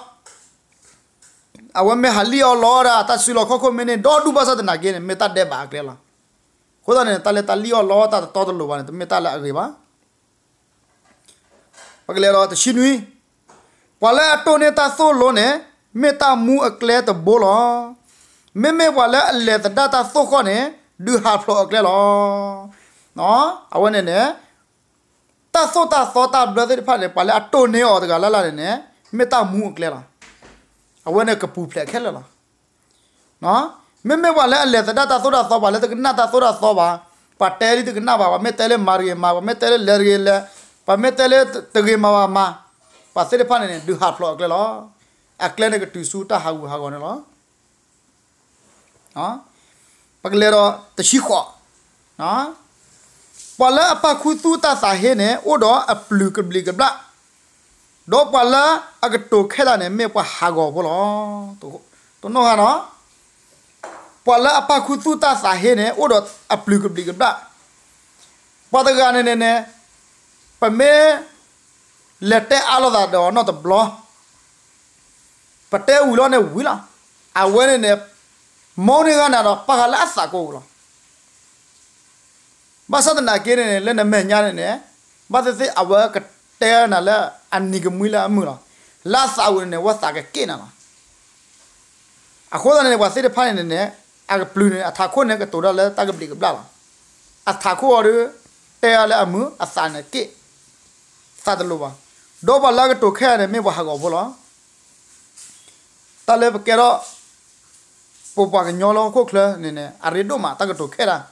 အဝဲမ့ၢ်ဟးလံၣ်အီၣ်လီတၢ် တၢ်စုလီၢ်ခီၣ်ခိၣ်မ့ၢ်န့ၢ်ဒီဒူၣ်ဘၣ်ဆၣ်သနာ်က့န့ၣ် မ့ၢ်တၢ်ဒဲးဘးအကျဲလီၤ. အဃိသတးန့ၣ် တၢ်လၢတၢ်လံၣ်အီၣ်လီတၢ်တတီတလိၤဘၣ်န့ၣ် တမ့ၢ်တၢ်လၢအဂ့ၤဘၣ်. ပကလဲၤဒီးတဆံနွံ, ပှၤလၢအတိၢ်န့ၢ်တၢ်သိၣ်လိန့ၣ် မ့ၢ်တၢ်မူအကျဲတဘိလီၤ. မ့မ့ၢ်ပှၤလၢအလဲၤသဒၣ်တၢ်သိၣ်ဃီၣ်န့ၣ် ဒုးဟးဖျိးအကျဲလီၤ. အဝဲန့ၣ်န့ၣ် တၢ်သိၣ်တၢ်သီတၢ်ဘျၢသ့ၣ်တဖၣ်န့ၣ် ပှၤလၢအတိၢ်န့ၢ်အီၤတဂၤလၢ်လၢ်န့ၣ်န့ၣ် မ့ၢ်တၢ်မူအကျဲလီၤ. အဝဲန့ၣ်ကပူၤဖျဲးခဲလၢာ်လီၤ. မ့မ့ၢ်ပှၤလၢအလဲၤသဒၣ်တၢ်သိၣ်တၢ်သီ ပှၤလၢတကနၣ်တၢ်သိၣ်တၢ်သီဘၣ်, ပှၤတဲလံတကနၣ်ဘၣ်, ပှၤမ့ၢ်တဲလၢမၤတဂ့ၤမၤ, ပှၤမ့ၢ်တဲလၢလဲၤတဂ့ၤလဲၤ, ပှၤမ့ၢ်တဲလၢတဂ့ၤမၤဘၣ်မၤ, ပှၤသ့ၣ်တဖၣ်န့ၣ်န့ၣ် ဒုးဟးဖျိးအကျဲလီၤ. အကျဲန့ၣ်ကတုၤဆူတၢ်ဟးဂူာ်ဟးဂီၤန့ၣ်လီၤ. ပကလဲၤဒီးတဆံဃိး, ပှၤလၢအပၢ်ခူသူၣ်တၢ်သးဟ့န့ၣ် အိၣ်ဒီးအပျုၤကဘျံးကဘျၣ်, ဒီးပှၤလၢအကတိၤခဲတၢ်န့ၣ် မ့ၢ်ပှၤဟးဂီၤဖိလီၤ. တနီၣ်ဃာ်နီၤ, ပှၤလၢအပၢ်ခူသူၣ်တၢ်သးဟ့န့ၣ် အိၣ်ဒီးအပျုၤကဘျံးကဘျၣ်, ပှၤတဂၤန့ၣ်န့ၣ်န့ၣ် ပမ့ၢ်လဲၤတဲအါလိာ်သးဒီးနီတဘျီ ပတဲဝံၤလီၤန့ၣ်ဝံၤလီၤ. အဝဲန့ၣ်န့ၣ် မိၢ်န့ၢ်ဂၤနၤဒီးပၢ်ဃာ်လၢအသးကိးပူၤလီၤ. ဘၣ်ဆၣ်သနာ်က့န့ၣ်န့ၣ် လၢနမဲာ်ညါန့ၣ်န့ၣ် ဘၣ်သ့ၣ်သ့ၣ်အဝဲကတဲနၤလၢအနံၤကမှံလၢအမုာ်လီၤ. လၢအသးဝံၤန့ၣ်န့ၣ် ဝဲသးကက့ၣ်နၤလီၤ. အဃိသတးန့ၣ် ပှၤသ့ၣ်တဖၣ်န့ၣ်န့ၣ်န့ၣ် အကပျုၤန့ၣ် အထးခိၣ်န့ၣ်ကတိၤတၢ်လၢတၢ်ကဘျံးကဘျၣ်လီၤ. အထးခိၣ်အီၤဒီး တဲအါလၢအမုာ် အသးန့ၣ်က့ၣ် သးတလိၤဘၣ်. ဒီးပှၤလၢအကတိၤခဲန့ၣ် မ့ၢ်ပှၤဟးဂီၤဖိလီၤ. တၢ်လၢပကဲထီၣ် ပပှၤကညီလၢဟီၣ်ခိၣ်ချၢန့ၣ်န့ၣ် အရ့ဒိၣ်မး တၢ်ကတိၤခဲတၢ်,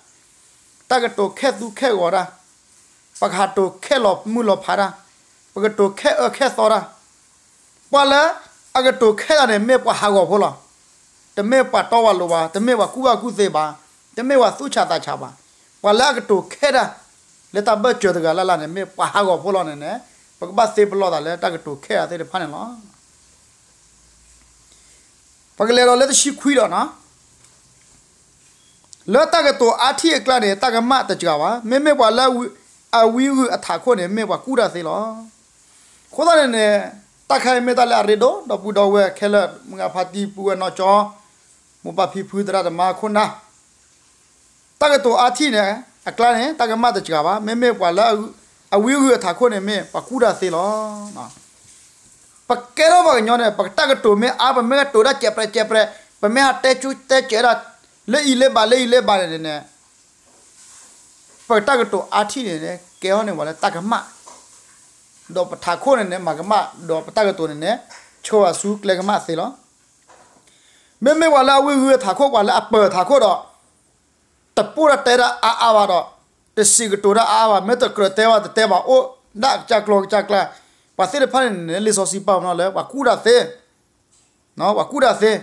တၢ်ကတိၤခဲသူခဲဂီၤတၢ်, ပကဟးတိၤခဲလီၤမုၢ်လီၤဖးတၢ်, ပကတိၤခဲအၢခဲသီတၢ်. ပှၤလၢအကတိၤခဲတၢ်န့ၣ် မ့ၢ်ပှၤဟးဂီၤဖိလီၤ. တမ့ၢ်ပှၤတီပှၤလိၤဘၣ်, တမ့ၢ်ပှၤကူၣ်ဘၣ်ကူၣ်သ့ဘၣ်, တမ့ၢ်ပှၤသူၣ်ဆးသးဆးဘၣ်. ပှၤလၢအကတိၤခဲတၢ် လၢတၢ်ဘၢၣ်စၢၤတဂၤလၢ်လၢ်န့ၣ် မ့ၢ်ပှၤဟးဂီၤဖိလီၤန့ၣ်န့ၣ် ပကဘၣ်သ့ပလီၢ်သးလၢတၢ်ကတိၤခဲတၢ်သ့ၣ်တဖၣ်န့ၣ်လီၤ. ပကလဲၤဒီးလၢတဆံခွံဒီးနီၤ, လၢတၢ်ကတိၤအါထံၣ်အကျါန့ၣ် တၢ်ကမၣ်တစှၤဘၣ်. မ့မ့ၢ်ပှၤလၢအဝံအဂုၤအထးခိၣ်န့ၣ် မ့ၢ်ပှၤကူၣ်တၢ်သ့လီၤ. အဃိသတးန့ၣ်န့ၣ် တၢ်ခဲအံၤမ့ၢ်တၢ်လၢအရ့ဒိၣ် ဒီပုၢ်ဒီဝဲၢ်ခဲလၢာ် မုၢ်ဂၤဖါတံၢ်ပုၢ်ဝဲၢ်နီၢ်ကၠီ မိၢ်ပၢ်ဖံဖုသရၣ်သမါခိၣ်နၢ် တၢ်ကတိၤအါထံၣ်န့ၣ် အကျါန့ၣ် တၢ်ကမၣ်တစှၤဘၣ်. မ့မ့ၢ်ပှၤလၢအဝံအဂုၤအထးခိၣ်န့ၣ် မ့ၢ်ပှၤကူၣ်တၢ်သ့လီၤ. ပကဲထီၣ်ပှၤကညီန့ၣ် ပတၢ်ကတိၤမ့ၢ်အါ ပမ့ၢ်ကတိၤတၢ်စဲးပြဲးစဲးပြဲး ပမ့ၢ်ဟးတဲဆူတဲစဲးဒၣ် လၢအံၤလၢဘၣ်လၢအံၤလၢဘၣ်န့ၣ်န့ၣ် ပတၢ်ကတိၤအါထံၣ်န့ၣ်န့ၣ် ကဲထီၣ်န့ၢ်ပှၤလၢတၢ်ကမၣ်, ဒီးပထးခိၣ်န့ၣ်န့ၣ် မၤကမၣ် ဒီးပတၢ်ကတိၤန့ၣ်န့ၣ် ဆှၢဝဲဆူကျဲကမၣ်သ့လီၤ. မ့မ့ၢ်ပှၤလၢအဝံအဂုၤအထးခိၣ် ပှၤလၢအပၢၤထးခိၣ်ဒီး တပိၢ်တၢ်တဲတၢ်အါအါဘၣ်ဒီး တစံးကတိၤတၢ်အါအါဘၣ် မ့ၢ်တကြၢးတဲဘၣ်တတဲဘၣ် အိၣ်ဒၣ်ကစၢ်ကျီကစၢ်ကျါ ပှၤသ့ၣ်တဖၣ်န့ၣ်န့ၣ် လံာ်စီဆှံပာ်ပနီၣ်လၢ ပှၤကူၣ်တၢ်သ့ ပှၤကူၣ်တၢ်သ့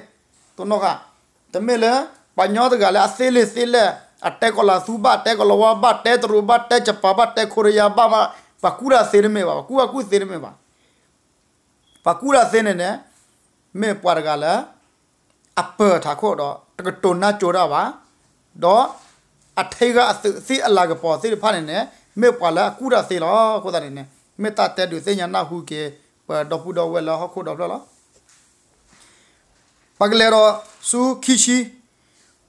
တိၢ်နီၣ်ဃာ် တမ့ၢ်လၢ ပှၤကညီတဂၤလၢအသ့လံာ်သ့လဲၢ် အတဲကီၤလၤသူဘၣ် တဲကီၤလၤဝါဘၣ် တဲတရူးဘၣ် တဲယပၣ်ဘၣ် တဲခိရံယါဘၣ်ဘၣ် ပှၤကူၣ်တၢ်သ့တမ့ၢ်ဘၣ် ပှၤကူၣ်ဘၣ်ကူၣ်သ့တမ့ၢ်ဘၣ် ပှၤကူၣ်တၢ်သ့န့ၣ်န့ၣ် မ့ၢ်ပှၤတဂၤလၢ အပၢၤထးခိၣ်ဒီး တကတိၤနါကိၤတၢ်ဘၣ်, ဒီး အထံဂၤအသုးသ့ၣ်အလၤကပီၤသ့ၣ်တဖၣ်န့ၣ်န့ၣ် မ့ၢ်ပှၤလၢအကူၣ်တၢ်သ့လီၤ. အဃိသတးန့ၣ်န့ၣ် မ့ၢ်တၢ်တဲဒုးသ့ၣ်ညါနၢ်ဟူက့ၤ ပဒီပုၢ်ဒီဝဲၢ်လၢဟီၣ်ခိၣ်ဒီဖျၢၣ်လီၤ. ပကလဲၤဒီးဆူခံဆံ,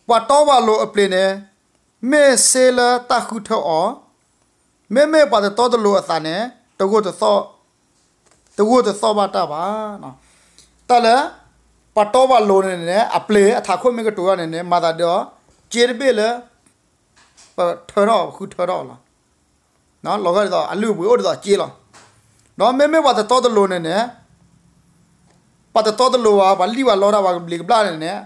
ပှၤတီပှၤလိၤအပျ့ၤန့ၣ် မ့ၢ်စ့လၢတၢ်ဃုထၢအီၤ, မ့မ့ၢ်ပှၤတတီတလိၤအသးန့ၣ် တဂိာ်တသီၣ် တဂိာ်တသီၣ်ဘၣ်တၢ်ဘၣ်. တၢ်လၢ ပှၤတီပှၤလိၤန့ၣ်န့ၣ် အပျ့ၤအထးခိၣ်မ့ၢ်ကတိၤတၢ်န့ၣ်န့ၣ် မၤသးဒီး စ့တဘ့ၣ်လၢ ပထၢထီၣ် ပဃုထၢထီၣ်လီၤ. လီၤဂာ်ဒ်သိး အလုၢ်အပှ့ၤအိၣ်ဒ်သိးစ့လီၤ. ဒီးမ့မ့ၢ်ပှၤတတီတလိၤန့ၣ်န့ၣ် ပှၤတတီတလိၤဘၣ် ပှၤလံၣ်ပှၤလီတၢ် ပှၤကဘျံးကဘျၣ်န့ၣ်န့ၣ်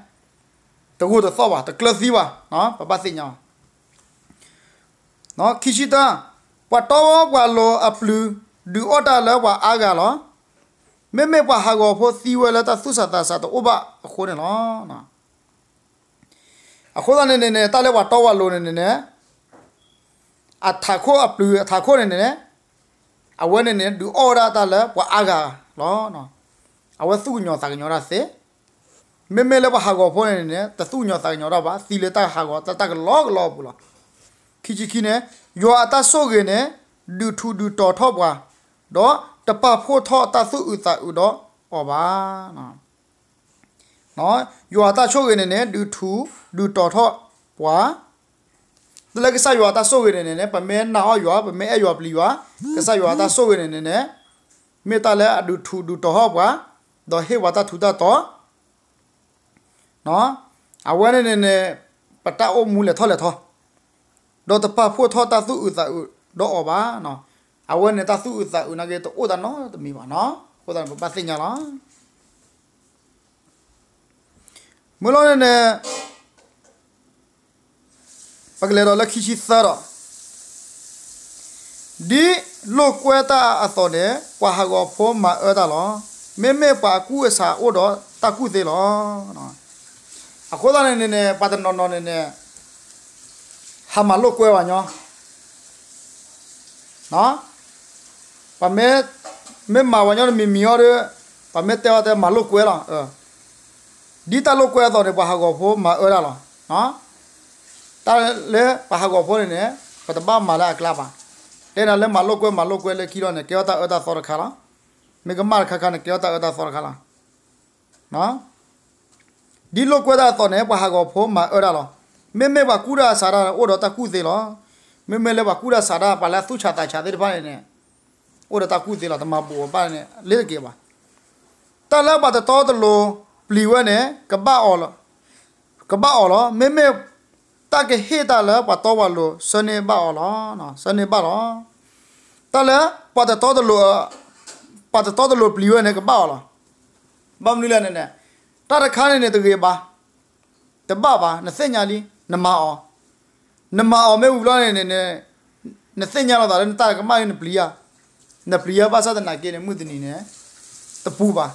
တဂိာ်တသီၣ်ဘၣ် တကျၢၤသံဘၣ် ပဘၣ်သ့ၣ်ညါ ခံဆံတၢ, ပှၤတီပှၤလိၤအပျုၤ ဒုးအီၣ်တၢ်လၢပှၤအါဂၤလီၤ. မ့မ့ၢ်ပှၤဟးဂီၤဖိသံဝဲလၢတၢ်သူၣ်ဆးသးဆးတအိၣ်ဘၣ်အဃိန့ၣ်လီၤ. အဃိသတးန့ၣ်န့ၣ် တၢ်လၢပှၤတီပှၤလိၤန့ၣ်န့ၣ် အထးခိၣ်အပျုၤအထးခိၣ်န့ၣ်န့ၣ် အဝဲန့ၣ်န့ၣ် ဒုးအီၣ်ဝဲဒၣ်တၢ်လၢပှၤအါဂၤလီၤ. အဝဲသူၣ်ကညီၤသးကညီၤတၢ်သ့ မ့မ့ၢ်လၢပှၤဟးဂီၤဖိန့ၣ်န့ၣ် တသူၣ်ကညီၤသးကညီၤတၢ်ဘၣ် သံလၢတၢ်ဟးဂီၤတၢ်တၢ်ကလီကလီအပူၤလီၤ. ခံဆံခံန့ၣ် ယွၤအတၢ်ဆိၣ်ဂ့ၤန့ၣ် ဒုးထူးဒုးတီၤထီၣ်ပှၤ, ဒီးတပာ်ဖှိၣ်ထီၣ်တၢ်သူၣ်အုးသးအုးဒီးအီၤဘၣ်. ယွၤအတၢ်ဆိၣ်ဂ့ၤန့ၣ်န့ၣ် ဒုးထူးဒုးတီၤထီၣ်ပှၤ, တၢ်လၢကစၢ်ယွၤအတၢ်ဆိၣ်ဂ့ၤန့ၣ်န့ၣ် ပမ့ၢ်နာ်အီၣ်ယွၤ ပမ့ၢ်အဲၣ်ယွၤပျံၤယွၤ ကစၢ်ယွၤအတၢ်ဆိၣ်ဂ့ၤန့ၣ်န့ၣ် မ့ၢ်တၢ်လၢအဒုးထူးဒုးတီၤထီၣ်ပှၤ, ဒီးဟ့ၣ်ပှၤတၢ်ထူးတၢ်တီၤ အဝဲန့ၣ်န့ၣ်န့ၣ် ပတၢ်အိၣ်မူလဲၤထီၣ်လဲၤထီ, ဒီးတပာ်ဖှိၣ်ထီၣ်တၢ်သူၣ်အုးသးအုးဒီးအီၤဘၣ်. အဝဲန့ၣ်တၢ်သူၣ်အုးသးအုးနာ်က့ တအိၣ်တၢ်နီတမံၤဘၣ်နီၤ. အဃိသတးန့ၣ် ပဘၣ်သ့ၣ်ညါလီၤ. မုၢ်လီၤန့ၣ်န့ၣ် ပကလဲၤဒီးလၢခံဆံသၢဒီး, ဒ်လိာ်ကွဲတၢ်အသိးန့ၣ် ပှၤဟးဂီၤဖိမၤအၢတၢ်လီၤ. မ့မ့ၢ်ပှၤအကူၣ်အဆးအိၣ်ဒီးတၢ်ကူၣ်သ့လီၤ. အဃိသတးန့ၣ်န့ၣ်န့ၣ် ပှၤတနီၤနီၤန့ၣ်န့ၣ် ဟးမၤလိာ်ကွဲပှၤညီ ပှၤမ့ၢ် မ့ၢ်မၤပှၤညီတမံၤမံၤအီၤဒီး ပှၤမ့ၢ်တဲအီၤတဲမၤလိာ်ကွဲလီၤ. ဒ်တၢ်လိာ်ကွဲအသိးန့ၣ် ပှၤဟးဂီၤဖိမၤအၢတၢ်လီၤ. တၢ်လၢပှၤဟးဂီၤဖိန့ၣ်န့ၣ် ပတဘၣ်မၤလၢအကျါဘၣ်. တဲနၤလၢမၤလိာ်ကွဲမၤလိာ်ကွဲလၢခံလီၤန့ၣ် ကဲထီၣ်တၢ်အၢတၢ်သီတခါလီၤ. မ့ၢ်ကမၣ်တခါခါန့ၣ် ကဲထီၣ်တၢ်အၢတၢ်သီတခါလီၤ. ဒ်လိာ်ကွဲတၢ်အသိးန့ၣ် ပှၤဟးဂီၤဖိမၤအၢတၢ်လီၤ. မ့မ့ၢ်ပှၤကူၣ်တၢ်ဆးတၢ်န့ၣ် အိၣ်ဒီးတၢ်ကူၣ်သ့လီၤ. မ့မ့ၢ်လၢပှၤကူၣ်တၢ်ဆးတၢ် ပှၤလၢအသူၣ်ဆးသးဆးသ့ၣ်တဖၣ်န့ၣ်န့ၣ် အိၣ်ဒီးတၢ်ကူၣ်သ့လီၤ. တမၤဘူးအီၤဘၣ်န့ၣ် လ့ၤတက့ၤဘၣ်. တၢ်လၢပှၤတတီတလိၤပျံၤဝဲန့ၣ် ကဘၣ်အီၤလီၤ. ကဘၣ်အီၤလီၤ. မ့မ့ၢ်တၢ်ကဟ့ၣ်တၢ်လၢပှၤတီပှၤလိၤ ဆၢန့ၢ်ဘၣ်အီၤလီၤ. ဆၢန့ၢ်ဘၣ်လီၤ. တၢ်လၢပှၤတတီတလိၤ ပှၤတတီတလိၤပျံၤဝဲန့ၣ် ကဘၣ်အီၤလီၤ. ဘၣ်မနုၤလဲၣ်န့ၣ်န့ၣ် တၢ်တခါန့ၣ်န့ၣ် တဂ့ၤဘၣ်, တဘၣ်ဘၣ်, နသ့ၣ်ညါလံ, နမၤအီၤ, နမၤအီၤမ့ၢ်ဝံၤလီၤန့ၣ်န့ၣ် နသ့ၣ်ညါလီၤသးလၢနတၢ်ကမၣ်လံ နပျံၤဧါ, နပျံၤဧါ ဘၣ်ဆၣ်သနာ်က့န့ၣ် မုၢ်တနံၤန့ၣ် တပူၤဘၣ်,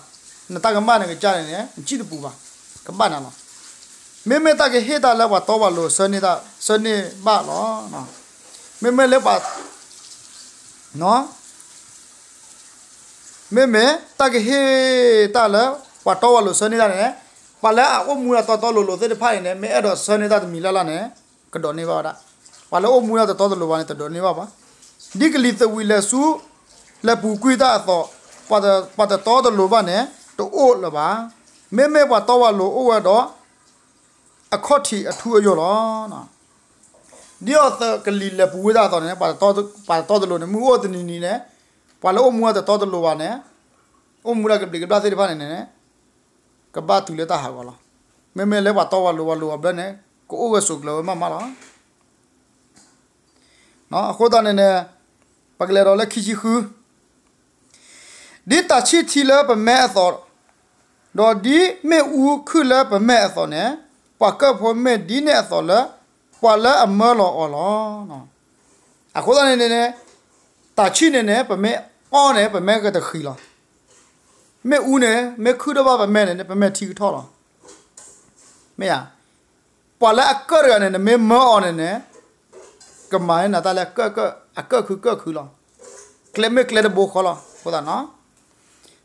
နတၢ်ကမၣ်န့ၣ်ကစၢ်န့ၣ်န့ၣ် နစံၣ်တပူၤဘၣ်, ကဘၣ်နၤလီၤ. မ့မ့ၢ်တၢ်ကဟ့ၣ်တၢ်လၢပှၤတီပှၤလိၤ ဆၢန့ၢ်တၢ် ဆၢန့ၢ်ဘၣ်လီၤ. မ့မ့ၢ်လၢပှၤ မ့မ့ၢ်တၢ်ကဟ့ၣ်တၢ်လၢ ပှၤတီပှၤလိၤဆၢန့ၢ်တၢ်န့ၣ် ပှၤလၢအအိၣ်မူတၢ်တီတီလိၤလိၤသ့ၣ်တဖၣ်န့ၣ်န့ၣ် မ့ၢ်အဲၣ်ဒိးဆၢန့ၢ်တၢ်တမံၤလၢ်လၢ်န့ၣ် ကဒိးန့ၢ်ဘၣ်ဝဲဒၣ်. ပှၤလၢအိၣ်မူတၢ်တတီတလိၤဘၣ်န့ၣ် တဒိးန့ၢ်ဘၣ်ဘၣ်. ဒ်ကလံၤသဝံးလဲၤဆူ လဲၤပူၤကွံာ်တၢ်အသိး, ပှၤတတီတလိၤဘၣ်န့ၣ် တအိၣ်လၢၤဘၣ်. မ့မ့ၢ်ပှၤတီပှၤလိၤအိၣ်ဝဲဒီး အခီၣ်ထံးအထူအယိာ်လီၤ. ဒ်အီၤသကလံၤလဲၤပူၤဝဲတၢ်အသိးန့ၣ် ပှၤတတီတလိၤန့ၣ် မုၢ်အိၣ်တနံၤနံၤန့ၣ် ပှၤလၢအိၣ်မူတၢ်တတီတလိၤဘၣ်န့ၣ် အိၣ်မူတၢ်ကဘျံးကဘျၣ်သ့ၣ်တဖၣ်န့ၣ်န့ၣ် ကဘၣ်တုၤလၢတၢ်ဟးဂီၤလီၤ. မ့မ့ၢ်လၢပှၤတီပှၤလိၤပှၤလိၤအဘျၢန့ၣ် ကအိၣ်ဂၢၢ်ဆိးကျၢၤဝဲမးမးလီၤ. အဃိသတးန့ၣ်န့ၣ် ပကလဲၤဒီးလၢခံဆံဃု ဒ်တၢ်ဆံၣ်ထံလၢပမဲအသိး, ဒီးဒ်မ့ၣ်အူခုၣ်လၢပမဲအသိးန့ၣ်, ပှၤကၢၢ်ဖိမ့ၢ်ဒ်န့ၣ်အသိးလၢ ပှၤလၢအမၢလီၤအီၤလီၤ. အဃိသတးန့ၣ်န့ၣ် တၢ်ဆံၣ်န့ၣ်န့ၣ် ပမ့ၢ်အီၣ်န့ၣ် ပမဲကတဃံးလီၤ. မ့ၣ်အူန့ၣ် မ့ၢ်ခုၣ်ထီၣ်ဘၣ်ပမဲန့ၣ် ပမဲထံကထီၣ်လီၤ. မ့ၢ်ဧါ. ပှၤလၢအကၢၢ်တဂၤန့ၣ် နမ့ၢ်မၢအီၤန့ၣ်န့ၣ် ကမၤန့ၢ်နၤတၢ်လၢ အကၢၢ်ခုၣ်ကၢၢ်ခုၣ်လီၤ. ကျဲမ့ၢ်ကျဲတဘိဃီလီၤ. အဃိသတးန့ၣ်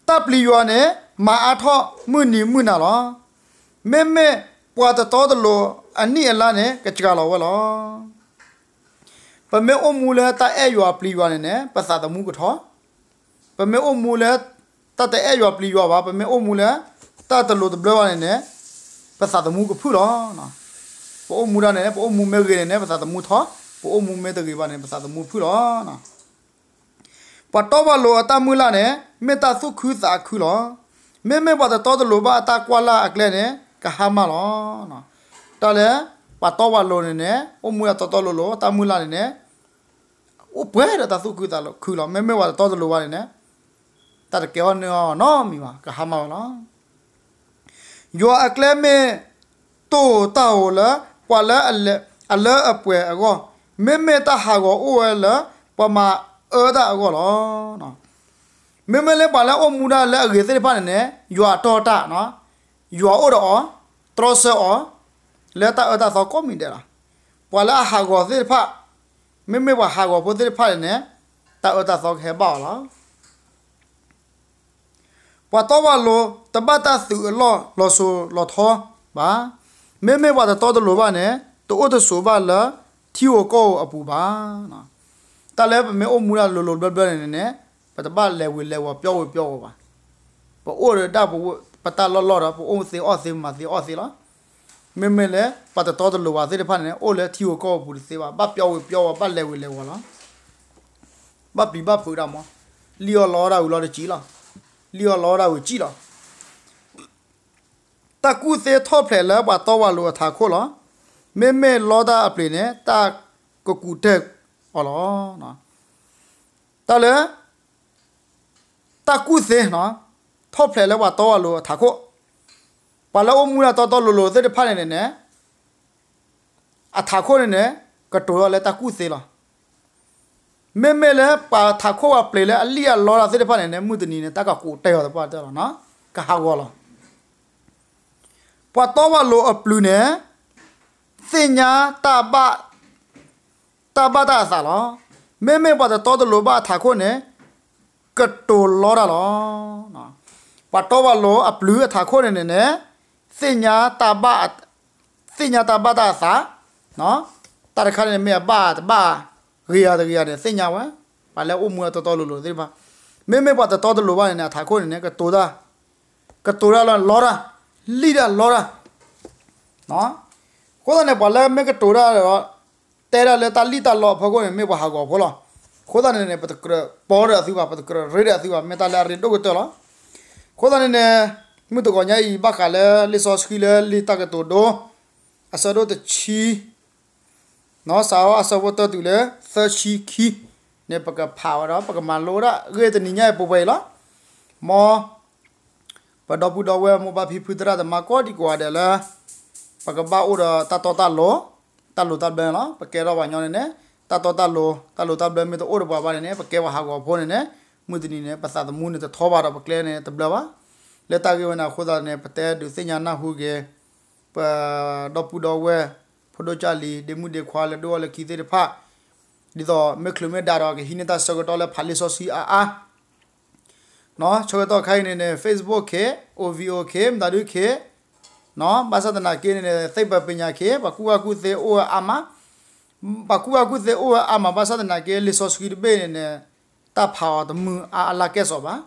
တၢ်ပျံၤယွၤန့ၣ် မၤအါထီၣ်မုၢ်နံၤမုၢ်နၤလီၤ. မ့မ့ၢ်ပှၤတတီတလိၤအနံၣ်အလါန့ၣ် ကစှၤလီၤဝဲလီၤ. ပမ့ၢ်အိၣ်မူလၢတၢ်အဲၣ်ယွၤပျံၤယွၤန့ၣ်န့ၣ် ပသးသမူကထီ, ပမ့ၢ်အိၣ်မူလၢ တၢ်တအဲၣ်ယွၤပျံၤယွၤဘၣ်, ပမ့ၢ်အိၣ်မူလၢ တၢ်တလိၤတဘျၢဘၣ်န့ၣ်န့ၣ် ပသးသမူကဖုၣ်လီၤ. ပအိၣ်မူဒၣ်န့ၣ် ပအိၣ်မူမ့ၢ်ဂ့ၤန့ၣ်န့ၣ် ပသးသမူထီ, ပအိၣ်မူမ့ၢ်တဂ့ၤဘၣ်န့ၣ် ပသးသမူဖုၣ်လီၤ. ပှၤတီပှၤလိၤအတၢ်မုၢ်လၢ်န့ၣ် မ့ၢ်တၢ်သူၣ်ခုသးခုလီၤ. မ့မ့ၢ်ပှၤတတီတလိၤဘၣ်အတၢ်ကွၢ်လၢ်အကျဲန့ၣ် ကဟါမၢ်လီၤ. တၢ်လၢ ပှၤတီပှၤလိၤန့ၣ်န့ၣ် အိၣ်မူတၢ်တီတီလိၤလိၤ တၢ်မုၢ်လၢ်န့ၣ်န့ၣ် အိၣ်ပှဲၤဒီးတၢ်သူၣ်ခုသးခုလီၤ. မ့မ့ၢ်ပှၤတတီတလိၤဘၣ်န့ၣ်န့ၣ် တၢ်တကဲအီၣ်န့ၢ်အီၣ်နီတမံၤဘၣ် ကဟါမၢ်ဝဲလီၤ. ယွၤအကျဲမ့ၢ်တိၢ်တၢ်ဧိၤလၢ ပှၤလၢအလၢအပှဲၤအဂီၢ်, မ့မ့ၢ်တၢ်ဟးဂီၤအိၣ်ဝဲလၢ ပှၤမၤအၢတၢ်အဂီၢ်လီၤ. မ့မ့ၢ်လၢပှၤလၢအိၣ်မူဒၣ်လၢအဂ့ၤသ့ၣ်တဖၣ်န့ၣ်န့ၣ် ယွၤအတီၢ်တၢ်, ယွၤအိၣ်ဒီးအီၤ, တြီဆၢအီၤ လၢတၢ်အၢတၢ်သီကိးမံၤဒဲးလီၤ. ပှၤလၢအဟးဂီၤသ့ၣ်တဖၣ် မ့မ့ၢ်ပှၤဟးဂီၤဖိသ့ၣ်တဖၣ်န့ၣ်န့ၣ် တၢ်အၢတၢ်သီကဟဲဘၣ်အီၤလီၤ. ပှၤတီပှၤလိၤ တဘၣ်တၢ်သုးအလီၢ်လီၤစိၤလီၤထီဘၣ်. မ့မ့ၢ်ပှၤတတီတလိၤဘၣ်န့ၣ် တအိၣ်တဆိးဘၣ်လၢထံဧိၤကီၢ်ဧိၤအပူၤဘၣ်. တၢ်လၢပမ့ၢ်အိၣ်မူဒၣ်လိၤလိၤဘျၢဘျၢန့ၣ်န့ၣ် ပတဘၣ်လဲၤဝံၤလဲၤဝီၤပျီဝံၤပျီဝီၤဘၣ်. ပအိၣ်ဒီးဒၣ်ပဝဲ ပတၢ်လီၢ်လီၢ်ဒီး ပအိၣ်သ့အီၣ်သ့ ပမၤသ့အီၣ်သ့လီၤ. မ့မ့ၢ်လၢပှၤတတီတလိၤဘၣ်သ့ၣ်တဖၣ်န့ၣ်န့ၣ် အိၣ်လၢထံဧိၤကီၢ်ဧိၤအပူၤတသ့ဘၣ်. ဘၣ်ပျီဝံၤပျီဝီၤ ဘၣ်လဲၤဝံၤလဲၤဝီၤလီၤ. ဘၣ်ပျံၤဘၣ်ဖုးဒၣ်မး, လံၣ်အီၣ်လီအီၣ်ဒၣ်ဝံၤလီၤတကံၢ်လီၤ. လံၣ်အီၣ်လီအီၣ်ဒၣ်ဝံၤကံၣ်လီၤ. တၢ်ကူၣ်သ့ထီၣ်ဖျဲးလၢပှၤတီပှၤလိၤအထးခိၣ်လီၤ. မ့မ့ၢ်လီတၢ်အပျ့ၤန့ၣ် တၢ်ကကူးတဲာ်အီၤလီၤ. တၢ်လၢ တၢ်ကူၣ်သ့ ထီၣ်ဖျဲးလၢပှၤတီပှၤလိၤအထးခိၣ်, ပှၤလၢအိၣ်မူဒၣ်တီတီလိၤလိၤသ့ၣ်တဖၣ်န့ၣ်န့ၣ်န့ၣ် အထးခိၣ်န့ၣ်န့ၣ် ကတိၤထီၣ်လၢတၢ်ကူၣ်သ့လီၤ. မ့မ့ၢ်လၢပှၤထးခိၣ်ပှၤပျ့ၤလၢအလံၣ်အလီတၢ်သ့ၣ်တဖၣ်န့ၣ်န့ၣ် မုၢ်တနံၤန့ၣ် တၢ်ကကူးတဲာ်အီၤသပှၢ်တၢၢ်လီၤ. ကဟးဂီၤလီၤ. ပှၤတီပှၤလိၤအပျုၤန့ၣ် သ့ၣ်ညါတၢ်ဘၣ် တၢ်ဘၣ်တၢ်အသးလီၤ. မ့မ့ၢ်ပှၤတတီတလိၤဘၣ်အထးခိၣ်န့ၣ် ကတိၤလီတၢ်လီၤ. ပှၤတီပှၤလိၤအပျုၤအထးခိၣ်န့ၣ်န့ၣ်န့ၣ် သ့ၣ်ညါတၢ်ဘၣ် သ့ၣ်ညါတၢ်ဘၣ်တၢ်အသး, တၢ်တခါန့ၣ်မ့ၢ်အဘၣ်တဘၣ် ဂ့ၤဧါတဂ့ၤဧါန့ၣ် သ့ၣ်ညါဝဲ, ပှၤလၢအိၣ်မူအတီတီလိၤလိၤသ့ၣ်တဖၣ်, မ့မ့ၢ်ပှၤတတီတလိၤဘၣ်န့ၣ်န့ၣ် အထးခိၣ်န့ၣ်န့ၣ် ကတိၤတၢ် ကတိၤတၢ်လီၤ လီတၢ်, လံၣ်တၢ်လီတၢ်, အဃိသတးန့ၣ် ပှၤလၢမ့ၢ်ကတိၤတၢ်ဒီး တဲဒၣ်လၢတၢ်လံၣ်တၢ်လီအဖီခိၣ်န့ၣ် မ့ၢ်ပှၤဟးဂီၤဖိလီၤ. အဃိသတးန့ၣ်န့ၣ် ပတကြၢးပီဒီးအသုဘၣ်, ပတကြၢးရ့ဒီးအသုဘၣ်, မ့ၢ်တၢ်လၢအရ့ဒိၣ်ကတၢၢ်လီၤ. အဃိသတးန့ၣ်န့ၣ် မုၢ်တဂီၤညါအံၤ ဘၣ်ဃးလၢလံာ်စီဆှံလၢလံာ်တၢ်ကတိၤဒိ အဆၢဒိၣ်တဆံ စးထီၣ်အဆၢဖိတၢတုၤလၢသၢဆံခံန့ၣ် ပကဖးဝဲဒီး ပကမၤလိဝဲဒၣ် ဂ့ၢ်တနံၤညါအံၤပှဲၤပှဲၤအံၤလီၤ. မ် ပဒီပုၢ်ဒီဝဲၢ်မိၢ်ပၢ်ဖံဖုသရၣ်သမါကိးဒံကိးဂၤဒဲးလၢ ပကဘၣ်အိၣ်ဒီးတၢ်တီတၢ်လိၤ, တၢ်လိၤတၢ်ဘျၢန့ၣ်လီၤ. ပကဲထီၣ်ပှၤညီန့ၣ်န့ၣ် တၢ်တီတၢ်လိၤ တၢ်လိၤတၢ်ဘျၢမ့ၢ်တအိၣ်ဒီးပှၤဘၣ်န့ၣ်န့ၣ် ပကဲပှၤဟးဂီၤဖိန့ၣ်န့ၣ် မုၢ်တနံၤန့ၣ် ပသးသမူန့ၣ်တထီဘၣ်ဒီး ပကျဲန့ၣ်တဘျၢဘၣ်. လၢတၢ်ဂ့ၢ်ဝဲန့ၣ်အဃိသတးန့ၣ် ပတဲဒုးသ့ၣ်ညါနၢ်ဟူက့ၤ ပဒီပုၢ်ဒီဝဲၢ် ဖိဒိၣ်ကၢ်လံၤ ဒ့မုၣ်ဒ့ခွါလၢဒိၣ်အီၤလၢခံသ့ၣ်တဖၣ် ဒ်သိးမ့ၢ်ချုးမ့ၢ်ဒါဒီး ကဟံးန့ၢ်တၢ်ဆၢကတီၢ်လၢဖးလံာ်စီဆှံအါအါ ဆၢကတီၢ်ခါအံၤန့ၣ်န့ၣ် Facebook ခ့ အိၣ် video ခ့ မတၤဒုခ့ ဘၣ်ဆၣ်သနာ်က့န့ၣ်န့ၣ် သ့ၣ်ပပညါခ့ ပှၤကူၣ်ဘၣ်ကူၣ်သ့အိၣ်ဝဲအါမး, ပှၤကူၣ်ဘၣ်ကူၣ်သ့အိၣ်ဝဲအါမး ဘၣ်ဆၣ်သနာ်က့ လံာ်စီဆှံတဘ့ၣ်န့ၣ်န့ၣ် တၢ်ဖးအီၤတမုာ်အါအါလၢကဲစီၤဘၣ်.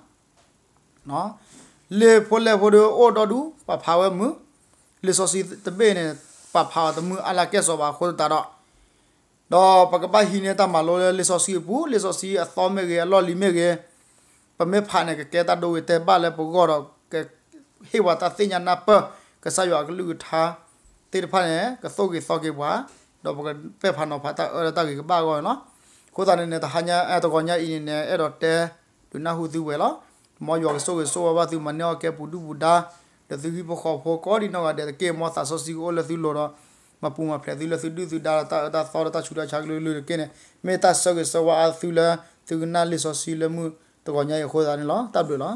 လံာ်ဖိလဲၢ်ဖိဒုအိၣ်ဒီဒူၣ် ပှၤဖးဝဲမုာ်, လံာ်စီဆှံတဘ့ၣ်န့ၣ် ပှၤဖးအီၤတမုာ်အါလၢကဲစီၤဘၣ်အဃိသတးဒီး ဒီးပကဘၣ်ဟံးန့ၢ်တၢ်မၤလိလၢလံာ်စီဆှံအပူၤ, လံာ်စီဆှံအသီမ့ၢ်ဂ့ၤ အလီၢ်လံၤမ့ၢ်ဂ့ၤ, ပမ့ၢ်ဖးန့ၣ် ကကဲတၢ်ဒိဂ့ၤတဲာ်ဘၣ်လၢပဂီၢ်ဒီး ကဟ့ၣ်ပှၤတၢ်သ့ၣ်ညါနၢ်ပၢၢ် ကစၢ်ယွၤအကလုၢ်ကထါသ့ၣ်တဖၣ်န့ၣ် ကသိၣ်က့ၤသီက့ၤပှၤ, ဒီးပကပဲာ်ဖးနီၤဖးတၢ်အၢလၢတၢ်ဂ့ၤကဘၣ်အဂီၢ်န့ၣ်လီၤ. အဃိသတးန့ၣ်န့ၣ် တဟါညါ တဂီၤညါအံၤန့ၣ်န့ၣ် အဲၣ်ဒိးတဲဒုးနၢ်ဟူသုဝဲလီၤ. မ်ယွၤကဆိၣ်ဂ့ၤဆိၣ်ဝါဘၣ်သု မၤန့ၢ်အီၣ်ကဲပူၤဒုၣ်ပူၤဒါ ဒီးသုဟံၣ်ဖိဃီဖိကိးဒံနီၢ်ဂၤဒဲးတက့ၢ်. မ်သးစီဆှံကအိၣ်လၢသုလိၤဒီး မၤပူၤမၤဖျဲးသုလၢသုဒုၣ်သုဒါဒီးတၢ်အၢတၢ်သီဒီးတၢ်ဆူးတၢ်ဆါကလုာ်ကလုာ်တက့ၢ်န့ၣ် မ့ၢ်တၢ်ဆၢဂ့ၤဆၢဝါအါသုလၢ သုကနၣ်လံာ်စီဆှံလၢမုၢ်တဂီၤညါအံၤအဃိသတးန့ၣ်လီၤ. တၢ်ဘျုးလီၤ.